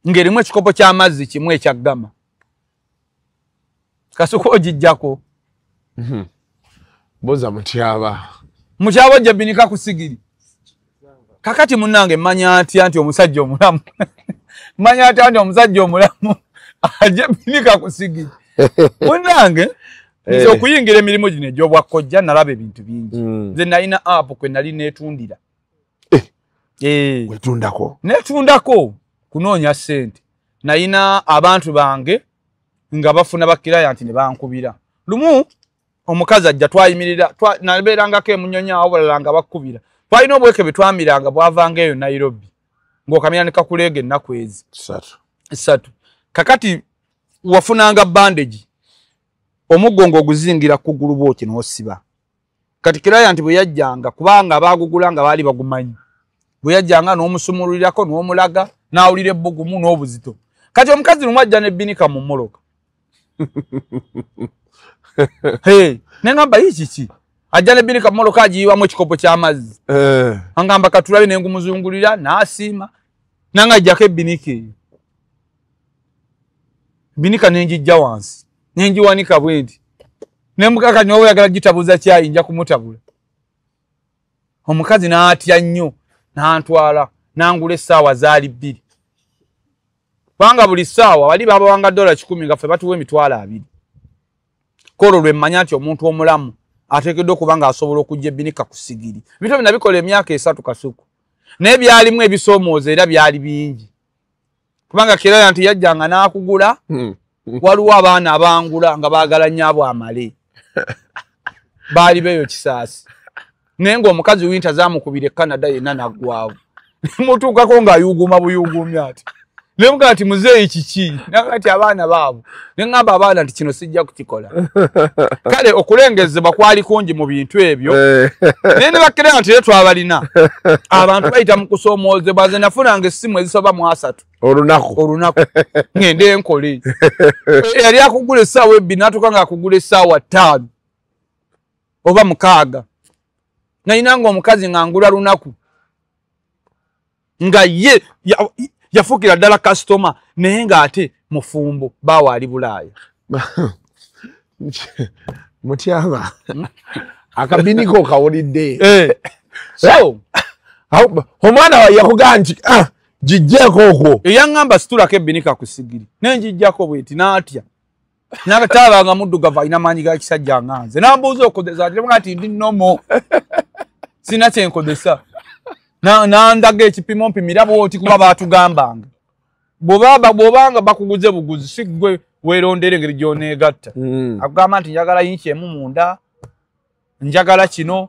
ng'erimu ekikopo ky'amazzi kimu ekya ggama. Kasuku ogijjako. Mbuuza Mutyaba. Mutyaba ojja ebbinika ku ssigiri. Kakati munnange mmanya atya nti omusajja omulamu mmanya atya nti omusajja omulamu ajja ebbinika ku ssigiri? Munnange nze okuyingira emirimu gino egy'obwakkojja nalaba ebintu bingi. Nze nalina app kwe nali neetundira. Wetundako? Neetundako kunoonya ssente. Nalina abantu bange nga bafuna bakiraya nti ne bankubira. Lumu omukazi ajja twayimirira, nabeerangako emunyonyi awo balala nga bakkubira. Twalina obweke bwe twamiranga bwavanga eyo Nairobi, ng'okamira ne kakuleega ennaku ezi 3. Kakati wafunanga bandage, omuggo ng'oguzingira kugulu bw'oti n'osiba. Kati kiraya nti bwe yajjanga, kubanga baagugula nga baali bagumanyi, bwe yajjanga n'omusumululirako n'omulaga n'awulira ebbugumu n'obuzito. Kati omukazi lumu ajja n'ebbinika mu mmoloka. Hey, nengamba hii kiki? Ajja n'ebbinika mu mmoloka agiyiwamu ekikopo ky'amazzi. Angamba katulabe ne ngumuzungulira n'asiima, nange ajjako ebbinika eyo. Binika ne ngijja wansi, ne ngiwanika bwe nti. Ne mukaka n'oba oyagala gitabuza kyayi nja kumutabula. Omukazi n'atya nnyo, n'antwala, n'angula essaawa zaali 2. Kubanga buli ssaawa wali babawanga $100 nga ffe batuwa 20,000. Kolo lwe mmanya nti omuntu omulamu ateekeddwa okuba ng'asobola okujja ebbinika ku ssigiri. Ebintu bino nabikola emyaka 3 Kasuku. Naye byalimu ebisoomooza era byali bingi. Kubanga kiraya nti yajjanga n'akugula, waliwo abaana abangula nga baagala nnyaabwe amale. Baali beeyo Kisaasi. Naye ng'omukazi winter zaamukubira e Canada yenna n'aggwawo. Mutuukako ng'ayuuguuma buyuuguumya ati. Nemugaa nti muzeeyi kiki? Naga nti abaana baabo. Ne ŋŋamba abaana nti kino sijja kukikola. Kale okulengezebwa kwali kungi mu bintu ebyo. Naye ne bakkira nti era twabalina. Abantu bayita mu kusoomoozebwa. Nze nafunanga essimu ezisoba mu 30. Olunaku. Ŋŋende nkole. Yali akugula essaawa 2 n'atuuka ng'akugula essaawa 5 oba 6. Nayinanga omukazi nga ngula lunaku. Nga ye yafuukira ddala kasitoma naye ng'ate mufumbo baawe ali Bulaaya. Mutyaba akabiniko kawulidde. So omwana wa yakugamba nti giggyeko okwo. Eyaŋŋamba situlako ebbinika ku sigiri naye ngiggyako bweti n'atya. N'ataabanga muddugavu alina maanyi ga kisajja nga nze. N'ambuuza okozesa ati nti ndi nnomo sina kye nkozesa. Nandaga ekipimo mpimira bw'oti kuba baatugambanga. Bw'obanga bakuguze buguzi si ggwe weerondera engeri gy'oneegatta. Akugamba nti njagala yinki emu munda, njagala kino,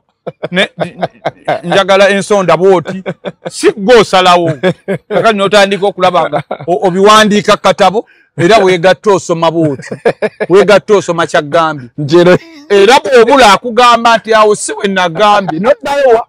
njagala ensonda bw'oti, si ggwe osalawo. Kakati n'otandika okulaba nga obiwandiika katabo era weegatta osoma bw'oti, weegatta osoma kyaggambye. Era bw'obula akugamba nti awo si we nagambye, n'oddayo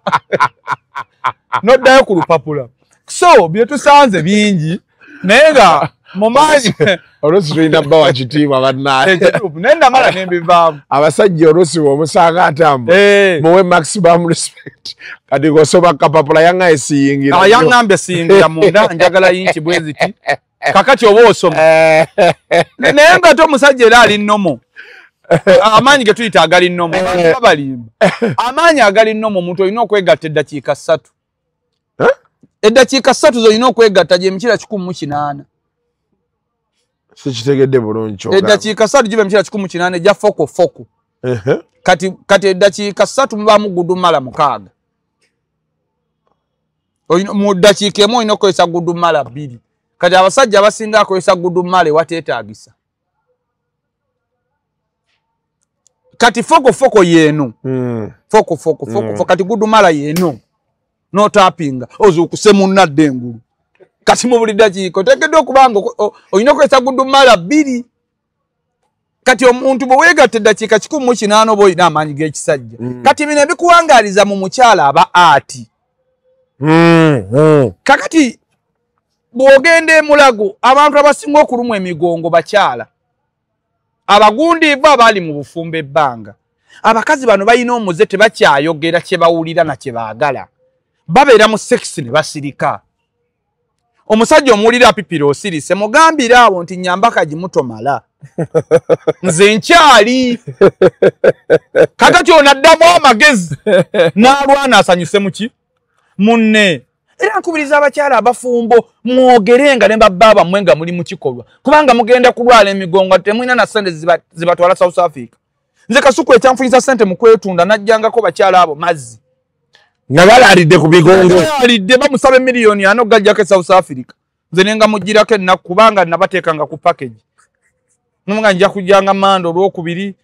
noddayo ku lupapula. So bye tusanze bingi naye nga mu maanyi oluusi tulina bba wa kitiibwa bannange. Naye namala ne mbivaamu. Abasajja oluusi bw'omusanga atambula muwe maximum respect. Kati ng'osoma kapapula yaŋŋaye siyingira. Yaŋŋambye siyingira munda njagala yinki bwe ziti. Kakati oba osoma. Naye ng'ate omusajja era ali nnomo. Amaanyi ge tuyita agali nnomo. Babalimba. Amaanyi agali nnomo omuntu olina okwegatta eddakiika 3. Eddakiika 3 z'olina okwegatta gy'emikira 180. Sikitegedde bulungi ky'ogamba. Eddakiika 3 giba emikira 180 egya foko foko. Kati eddakiika 3 mubaamu gudumala 6. Mu ddakiika emu olina okukozesa gudumala 2. Kati abasajja abasinga akozesa gudumala ewateetaagisa. Kati foko foko yeno. Foko foko foko foko kati gudumala yeno. No tapping ozuukuse munnadde engulu. Kati mu buli ddakiika oteekeddwa okuba nga olina okukozesa gudumala 2. Kati omuntu bwe weegatta eddakiika 180 oba olina amaanyi g'ekisajja. Kati bino ebikuwangaaliza mu mukyala aba ati. Kakati bw'ogenda e Mulago abantu abasinga okulumwa emigongo bakyala. Abagundiivu abaali mu bufumbo ebbanga. Abakazi bano balina omuze tebakyayogera kye bawulira na kye baagala. Babeera mu sekisi ne basirika. Omusajja omuwulira apipira osirise mugambire awo nti nnyamba kagimutomala. Nze nkyali. Kakati ono addamu amagezi n'alwana asanyuse muki? Munne. Era nkubiriza abakyala abafumbo mwogerenga ne babba bammwe nga muli mu kikolwa. Kubanga mugenda kulwala emigongo temulina na ssente zibatwala South Africa. Nze Kasuku ekyanfunisa ssente mu kwetunda najjangako bakyala abo mazzi. Nga balaalidde ku migongo. Balaalidde bamusaba emiliyoni 4 gajjako e South Africa. Nze ne nga mugirako ennaku kubanga nabateekanga ku package. Nga nja kujjanga Mande olwokubiri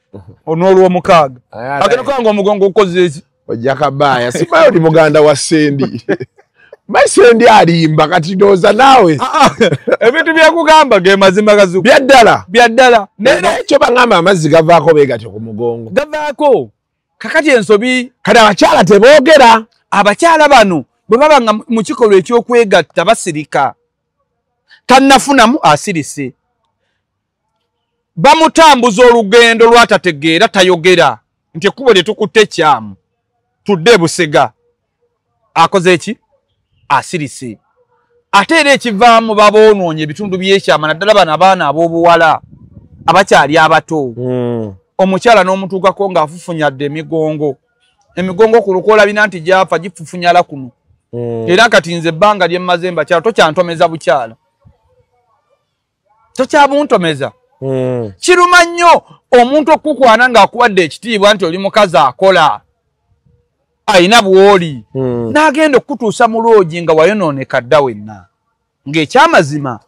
n'olwomukaaga. Agenda kubanga omugongo gukoze eki? Ojja kabaaya simayo oli muganda wa Ssendi. Masendi alimba kati ndowooza naawe. Ebintu byakugamba ge mazima Kazuku. Bya ddala. Bya ddala. Naye ekyo baŋŋamba amazzi gavaako beegatyo ku mugongo. Gavaako. Kakati ensobi. Kati abakyala teboogera. Abakyala bano bwe baba nga mu kikolwa eky'okwegatta basirika. Tannafunamu asirise. Bamutambuza olugendo lw'atategeera tayogera. Nti ekkubo lye tukutte ekyamu. Tudde e Busega. Akoze eki? Asirise. Ate era ekivaamu baboonoonye ebitundu by'ekyama naddala bano abaana ab'obuwala abakyali abato. Omukyala n'omutuukako ng'afufunyadde emigongo. Emigongo ku lukoola bina nti gyafa gifufunyala kuno. Era kati nze ebbanga lye mmaze mbakyala tokyantomeza bukyala. Tokyabuntomeza. Kiruma nnyo omuntu okukwana ng'akuwadde ekitiibwa nti oli mukazi akola. Ayina bw'oli. N'agenda okukutuusa mu loogi nga wayonooneka dda wenna. Ng'ekyamazima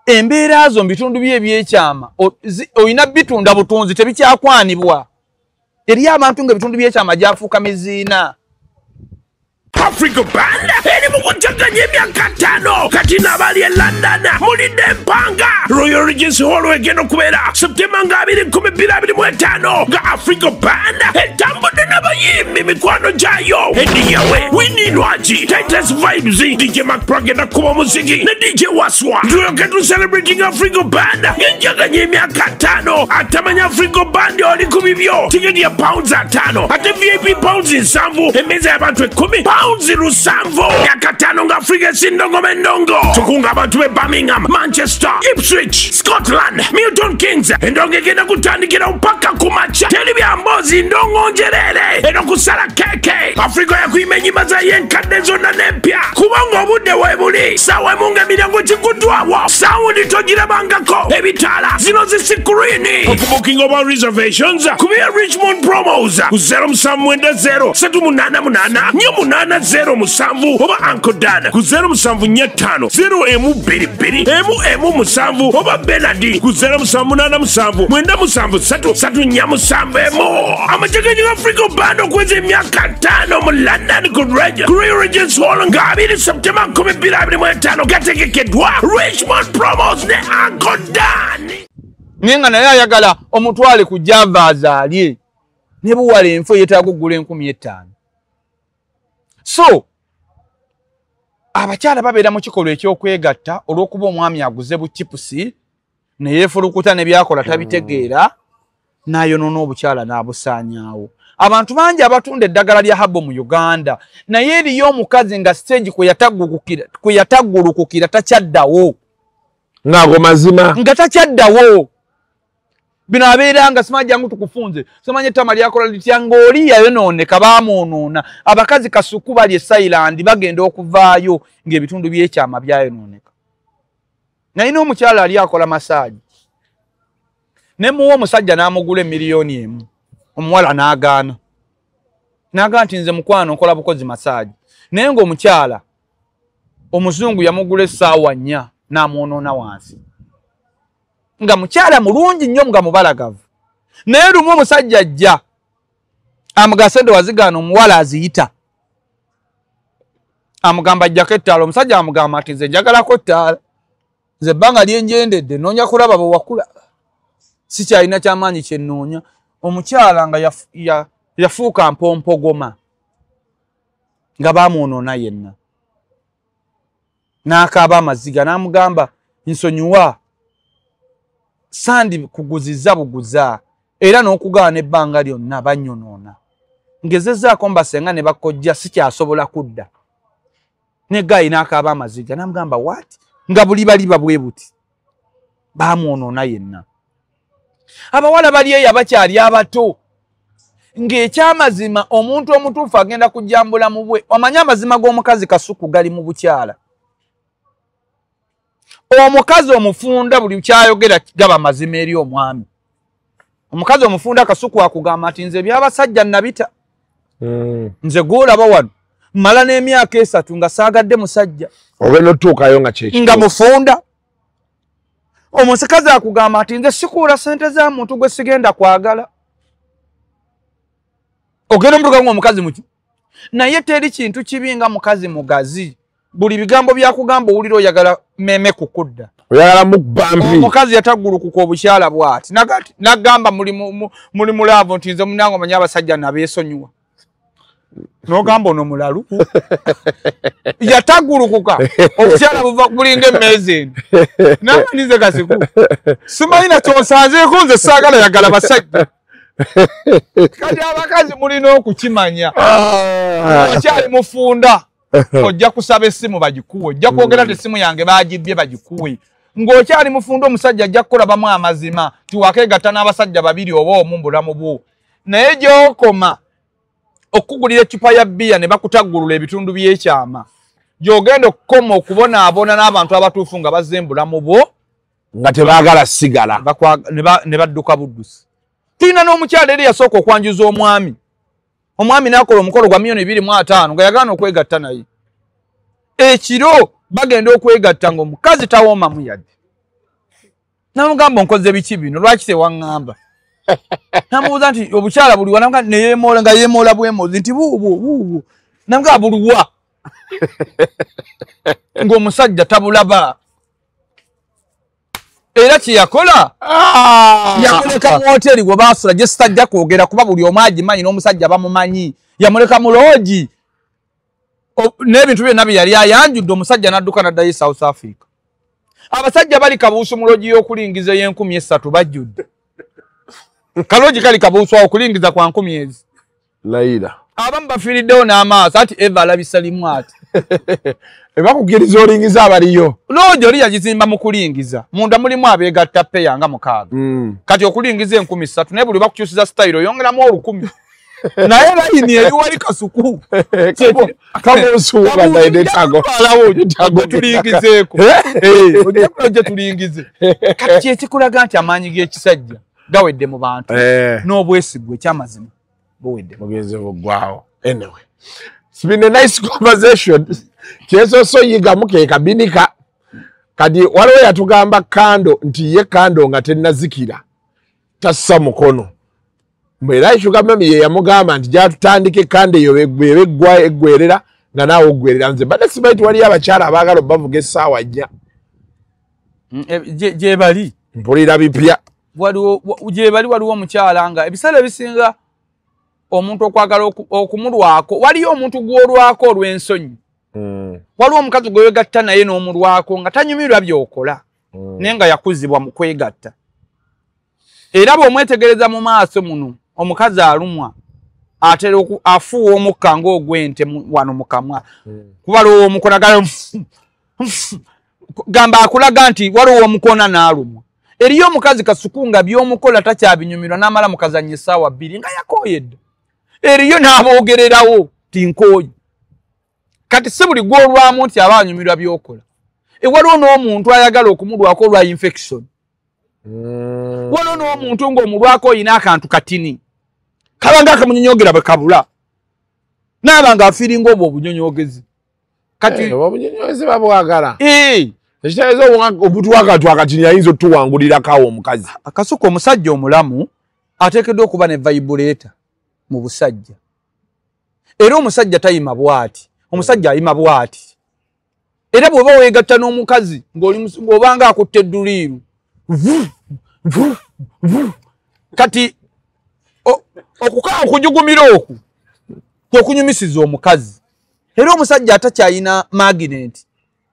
embeera zo mu bitundu bye ebyekyama olina bitunda butunzi tebikyakwanibwa. Eriyo abantu ng'ebitundu by'ekyama gyafuuka miziina. Afrigo Band eri mu kuteganya emyaka 5 kati n'abali e London mulidde empanga. Royal Regency Hall egenda okubeera September nga 2025 nga Afrigo Band etambudde n'abayimbi mikwano gyayo Ediyawe, Winnie Nwagi, Titus Vibes, DJ Mac agenda kuba omuziki ne DJ Waswa. Tuyoke celebrating Afrigo Band ng'enjaganya emyaka 5. Atamanya Afrigo Band oli ku bibyo. Tiketi ya pounds 5 ate VIP pounds 7, emmeeza y'abantu 10 pounds 7. Myaka 5 nga Afrigo esindongoma endongo. Tukunga abantu b'e Birmingham, Manchester, Ipswich, Scotland, Milton Keynes. Endongo egenda kutandikira mpaka ku makya. Teri bya mboozi, ndongo njereere eno kusala keke. Afrigo yakuyima ennyimba zayo enkadde zonna n'empya, kubanga obudde weebuli. Ssaawa emu ng'emiryango giguddwawo, sawundi togirabangako, ebitaala zino zisikurini. Okubooking oba reservations kubira Richmond Promos ku 0790 388 807 oba Uncle Dan ku 0745 012 117 oba Benadi ku 0787 973 347. Amategeezo ga Afrigo Band okweza emyaka 5 mu London ku Royal Regency Hall nga 2 September 2025 gategekeddwa Richmond Promos ne Uncle Dan. Naye nga naye ayagala omutwale ku Java azaalye ne buwala enfo yeetaaga okugula 5000. So abakyala babeera mu kikolwa eky'okwegatta olw'okuba omwami aguze buchipusi ne yeefulukuta ne byakola tabitegeera, n'ayonoona obukyala n'abusaanyaawo. Abantu bangi abatunda eddagala lya habo mu Uganda, naye eriyo omukazi nga stage kwe yataggulukukira takyaddawo. Ng'ago mazima. Nga takyaddawo. Bino abeera nga simanyi jangu tukufunze, simanyi ettama lyakola litya, ng'oli yayonooneka baamwonoona. Abakazi kasuku bali e Thailand bagenda okuvaayo ng'ebitundu by'ekyama byayonooneka. Naye n'omukyala ali akola masaagi, ne muwa omusajja n'amugula 1 million, omuwala n'agaana. N'agaana nti nze mukwano nkola bukozi masaagi. Naye ng'omukyala omuzungu yamugula essaawa 4 n'amwonoona wansi. Nga mukyala mulungi nnyo nga mubalagavu. Naye lumu omusajja ajja amugasa ente wazigaana, omuwala aziyita. Amugamba ajjako ettaala, omusajja amugamba nti nze njagalako ettaala. Nze ebbanga lye njendedde nnoonya kulaba bwe wakula. Sikyalina kyamaanyi kye nnoonya. Omukyala nga yafuuka mpompogoma nga baamwonoona yenna. N'akaaba amaziga n'amugamba nsonyiwa, sandi kuguziza buguza era n'okugaana ebbanga lyonna bannyonoona. Ngezezzaako mbasenga ne bakojja sikyasobola kudda. Ne gayi n'akaaba amaziga n'amugamba what? Nga buli baliba bwe buti baamwonoona yenna. Abawala bali eyo abakyali abato ng'ekyamazima omuntu omutuufu agenda kujjambula mu bwe. Omanye amazima g'omukazi kasuku gali mu bukyala. Omukazi omufunda buli kyayogera gaba mazima eri omwami. Omukazi omufunda kasuku akugamba nti nze by'abasajja nabita. Nze gw'olaba wano mmala n'emyaka 3 nga saagadde musajja. Ogenda otuukayo nga kyekyo. Nga mufunda. Omusikazi akugamba nti nze sikuula ssente za muntu gwe sigenda kwagala. Ogenda omutuuka ng'omukazi muki. Naye teri kintu kibi nga mukazi mugazi. Buli bigambo byakugamba owulira oyagala meme kukudda. Oyagala mukubambi. Omukazi yataggulukuka obukyala bw'ati. N'agamba muli mulaavu nti nze munnange omanyi abasajja nabeesonyiwa. N'ogamba ono mulalu. Yataggulukuka obukyala buva bulinga emmeeza eno. Nange nze Kasiku. Simanyi na ky'onsanzeeko nze saagala yagala basajja. Kati abakazi mulina okukimanya. Okyali mufunda. Ojja kusaba essimu bagikuwe, ojja kwogera nti essimu yange bagibbye bagikuwe. Ng'okyali mufunda omusajja ajja kukulabamu amazima ti wakeegatta n'abasajja babiri oba omu mu bulamu bwo. Naye gy'okoma okukugulira eccupa ya bbiya ne bakutaggulula ebitundu by'ekyama, gy'ogenda okukoma okubonaabona n'abantu abatuufu nga bazze mu bulamu bwo nga tebaagala sigala ne badduka buddusi. Tulina n'omukyala eri yasooka okwanjuza omwami. Omwami n'akola omukolo gwa 25 million nga yagaana okwegatta naye. Ekiro bagenda okwegatta ng'omukazi tawoomamu yadde. Namugamba onkoze biki bino, lwaki tewaŋŋamba? Namubuuza nti obukyala buliwa, namugamba ne yeemoola nga yeemoola bwemozi nti buubwo buubwo. Namugamba buliwa. Ng'omusajja tabulaba. Era kye yakola yamuleka mu hoteri gwe baasula gye sitajja kwogera kuba buli omu agimanyi n'omusajja bamumanyi. Yamuleka mu loogi n'ebintu byonna bye yali ayanjudde, omusajja n'adduka n'addayo e South Africa. Abasajja bali kabuusu mu loogi y'okulingiza ey'enkumbi 3 bajjudde. Kaloogi kali kabuusu awo okulingiza kwa 1000 ezi. Layira. Abamu bafiiriddewo n'amaaso ati Eva alabisa limu ati. Ebakukiriza olingiza abaliyo. Loogi oli yagizimba mu kulingiza. Munda mulimu abeegatta peya nga 6. Kati okulingiza 3000 naye buli bakukyusiza sitayiro oyongeramu 1000. Naye layini eri wali Kasuku. Tulingizeeko. Ojja tulingize. Kati ekikulaga nti amaanyi g'ekisajja gawedde mu bantu n'obwesigwa ekyamazima buwedde. Mugenzi buggwawo. Anyway, it's been a nice conversation. Kyesoso yigamu ke kabinika. Kati waliwo yatugamba kando nti ye kando nga tennazikira tassa mukono. Mwera Sugar Mummy ye yamugamba nti gyatutandike kando eyo eggwa eggwerera nga naawe oggwerera. Nze badde simanyi nti waliyo abakyala abaagala obbavuga essaawa 4. Gye bali. Mpulira bipya. Gye bali waliwo omukyala nga ebiseera ebisinga omuntu okwagala okumulwako, waliyo omuntu gw'olwako olw'ensonyi. Waliwo omukazi gwe weegatta naye n'omulwako nga tanyumirwa by'okola, naye nga yakuzibwa mu kwegatta. Era bw'omwetegereza mu maaso muno, omukazi alumwa atera afuuwa omukka ng'ogw'ente wano mu kamwa. Kuba waliwo omukono gamba akulaga nti waliwo omukona n'alumwa. Eriyo omukazi Kasuku nga by'omukola takyabinyumirwa n'amala mukazannya essaawa 2 nga yakooye dda. Eriyo n'aboogererawo ti nkooye. Kati si buli gw'olwamu nti aba anyumirwa by'okola. Waliwo n'omuntu ayagala okumulwako olwa infection. Waliwo n'omuntu ng'omulwako oyina akantu katini. Kabanga akamunyonyogera bwe kabula. Naaba ng'afiiringa obwo obunyonyogezi. Kati obunyonyogezi babwagala. Ekitegeeza omuntu w'akantu akatini ayinza otuwangulirako awo omukazi. Akasuku omusajja omulamu ateekeddwa okuba ne vibrator mu busajja. Era omusajja tayima bw'ati. Omusajja ayima bw'ati. Era bw'oba weegatta n'omukazi ng'obanga akutte edduliiru. Kati okujugumira okwo kwe kunyumisiza omukazi. Era omusajja atakyalina magnet.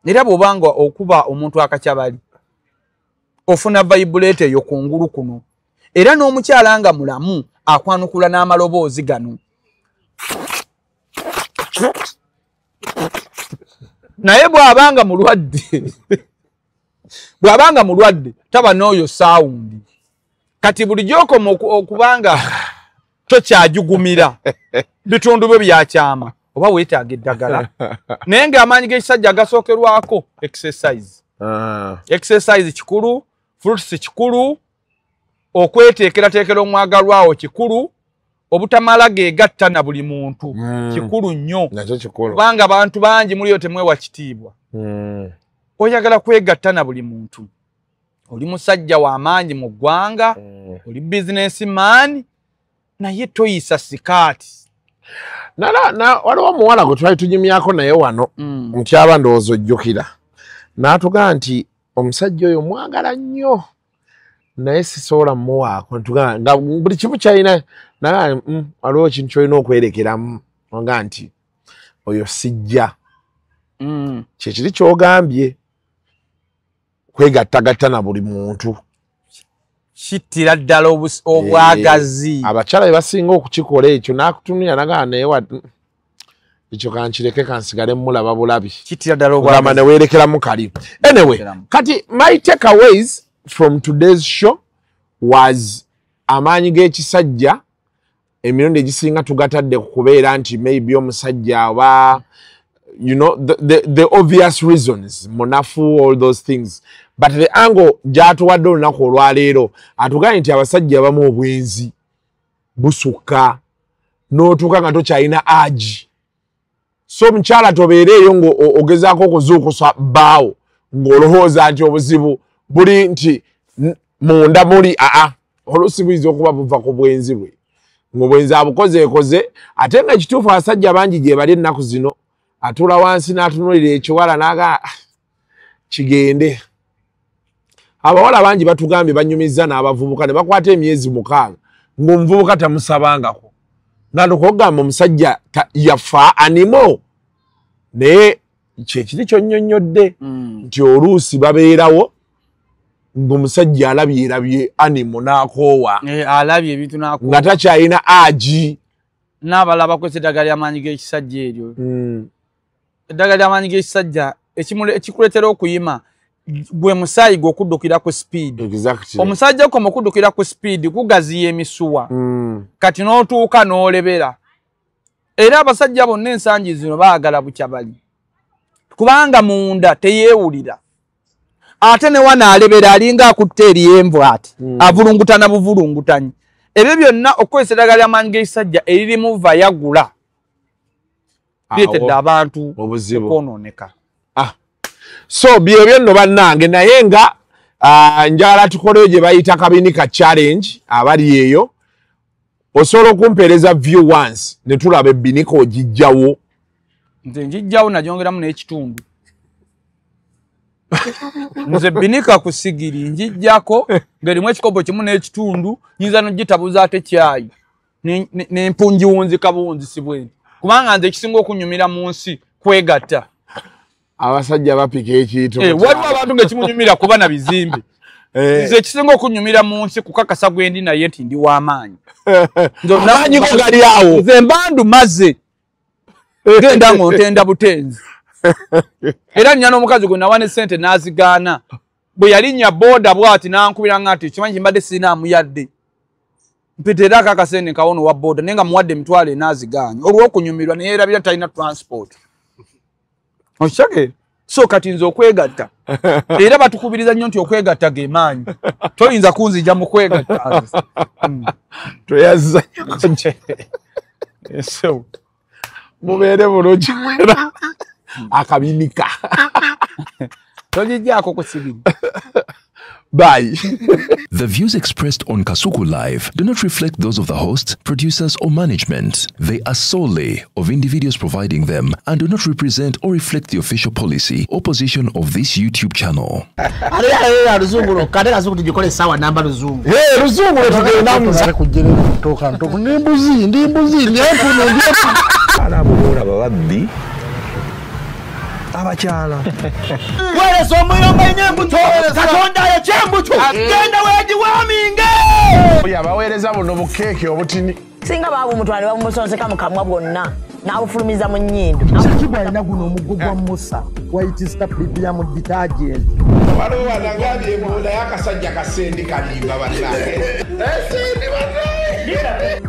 Era bw'obanga okuba omuntu akakyabali ofuna vibrator eyo kungulu kuno. Era n'omukyala nga mulamu akwanukula n'amaloboozi gano. Naye bw'abanga mulwadde, taba n'oyo saawundi. Kati bulijjo okoma okubanga tokyajugumira bitundu byo byakyama oba weetaaga eddagala. Naye ng'amaanyi g'ekisajja agasookerwako exercise. Exercise kikulu, fruits kikulu, okweteekerateekera omwagalwawo kikulu, obutamala geegatta na buli muntu kikulu nnyo. Kubanga abantu bangi muliyo temwewa kitiibwa. Oyagala kwegatta na buli muntu. Oli musajja w'amaanyi mu ggwanga, oli businessman, naye toyisa sikaati. Waliwo omuwala gwe twali tunyumyako naye wano, ntyaba ndowooza ojjukira. N'atugamba nti omusajja oyo mwagala nnyo naye sisobola mmuwaako. Ntugamba nga buli kimu kyalina, naye waliwo ekintu ky'olina okwerekeramu nga nti oyo sijja. Kyekiri ky'ogambye kwegattagatta na buli muntu. Kittira ddala obwagazi. Abakyala be basinga okukikola ekyo n'akutunulira n'agamba naye ekyo kankireke kansigale mmulaba bulabi. Kittira ddala obwagazi. Ne weerekeramu kali. Anyway, kati my takeaways from today's show was amaanyi g'ekisajja emirundi egisinga tugatadde ku kubeera nti maybe omusajja oba you know the obvious reasons, munafu, all those things, but the angle gy'atuwadde olunaku olwaleero atugambye nti abasajja abamu obwenzi busukka n'otuuka nga tokyalina agi. So omukyala tobeereeyo ng'ogezaako okuzuukusa bbaawo ng'olowooza nti obuzibu buli nti munda muli oluusi buyinza okuba buva ku bwenzi bwe ng'obwenzi abukozeekoze. Ate nga ekituufu abasajja bangi gye bali ennaku zino Atuula wansi n'atunuulira ekiwala n'aga kigende. Abawala bangi batugambye banyumizza n'abavubuka ne bakwata emyezi 6 ng'omuvubuka tamusabangako. Nga ndikugamba omusajja yafa animo naye kyekiri kyonnyonnyodde nti oluusi babeerawo ng'omusajja alabye animo n'akoowa. Alabye ebintu n'akoowa. Nga takyalina agi. N'abalala bakozesa eddagala ly'amaanyi g'ekisajja eryo. Eddagala ly'amaanyi g'ekisajja ekikuleetera okuyima gwe musaayi gwe okuddukira ku speed. Exactly. Omusajja okoma okuddukira ku speed kugaziya emisuwa. Kati n'otuuka n'olebera. Era abasajja bonna ensangi zino baagala bukyabali. Kubanga munda teyeewulira. Ate ne wano alebera alinga akutte eryenvu ati. Avulungutana buvulungutanyi. Ebyo byonna okukozesa eddagala ly'amaanyi g'ekisajja eririmu Viagra bireetedde abantu okwonooneka. So byebyo nno bannange, naye nga njagala tukoleyo gye bayita Kabinika challenge. Abali eyo osobola okumpeereza view once ne tulaba ebbinika ogijjawo. Nze njijjawo nagyongeramu n'ekitundu. Nze binika ku sigiri njijjako ng'erimu ekikopo kimu n'ekitundu, nyinza n'ogitabuza ate kyayi nempunjiwunzika buwunzisi bwenti, kubanga nze ekisinga okunyumira mu nsi kwegatta. Abasajja bapika ekiyito. Waliwo abantu ng'ekimunyumira kuba na bizimbe. Nze ekisinga okunyumira mu nsi kukakasa gwe ndi naye nti ndi w'amaanyi. Amaanyi go gali awo. Nze mbandu maze genda ng'ontenda butenzi. Era nnyana omukazi gwe nawa ne ssente n'azigaana. Bwe yalinnya booda bw'ati n'ankubira nga nti kimanyi mbadde sirinaamu yadde. Mpita era akakasente nkawona owa booda naye nga muwadde emitwalo enaazigaanye olw'okunyumirwa ne yeerabira talina transport. Okitegeera? So kati nze okwegatta. Era batukubiriza nnyo nti okwegatta ge maanyi. Toyinza kunzija mu kwegatta. Tweyazza nnyo. Mubeere bulungi mwera. Akabinika. Tojijjaako ku sigiri. Bye. The views expressed on Kasuku Live do not reflect those of the hosts, producers, or management. They are solely of individuals providing them and do not represent or reflect the official policy or position of this YouTube channel. Abakyala weereza omuyomba embuto katonda ayokya embuto genda weegiwaaminge. Oyo abaweereza buno bukeeke obutini singa baabumutwala ne babumusonseka mu kamwa bwonna n'abufulumiza mu nnyindo. Kiki alina guno omuggo gwa Musa White Star Premium detergent. Waliwo wanagambye mbu naye akasajja kasendi kalimba bannange. Esendi bannange.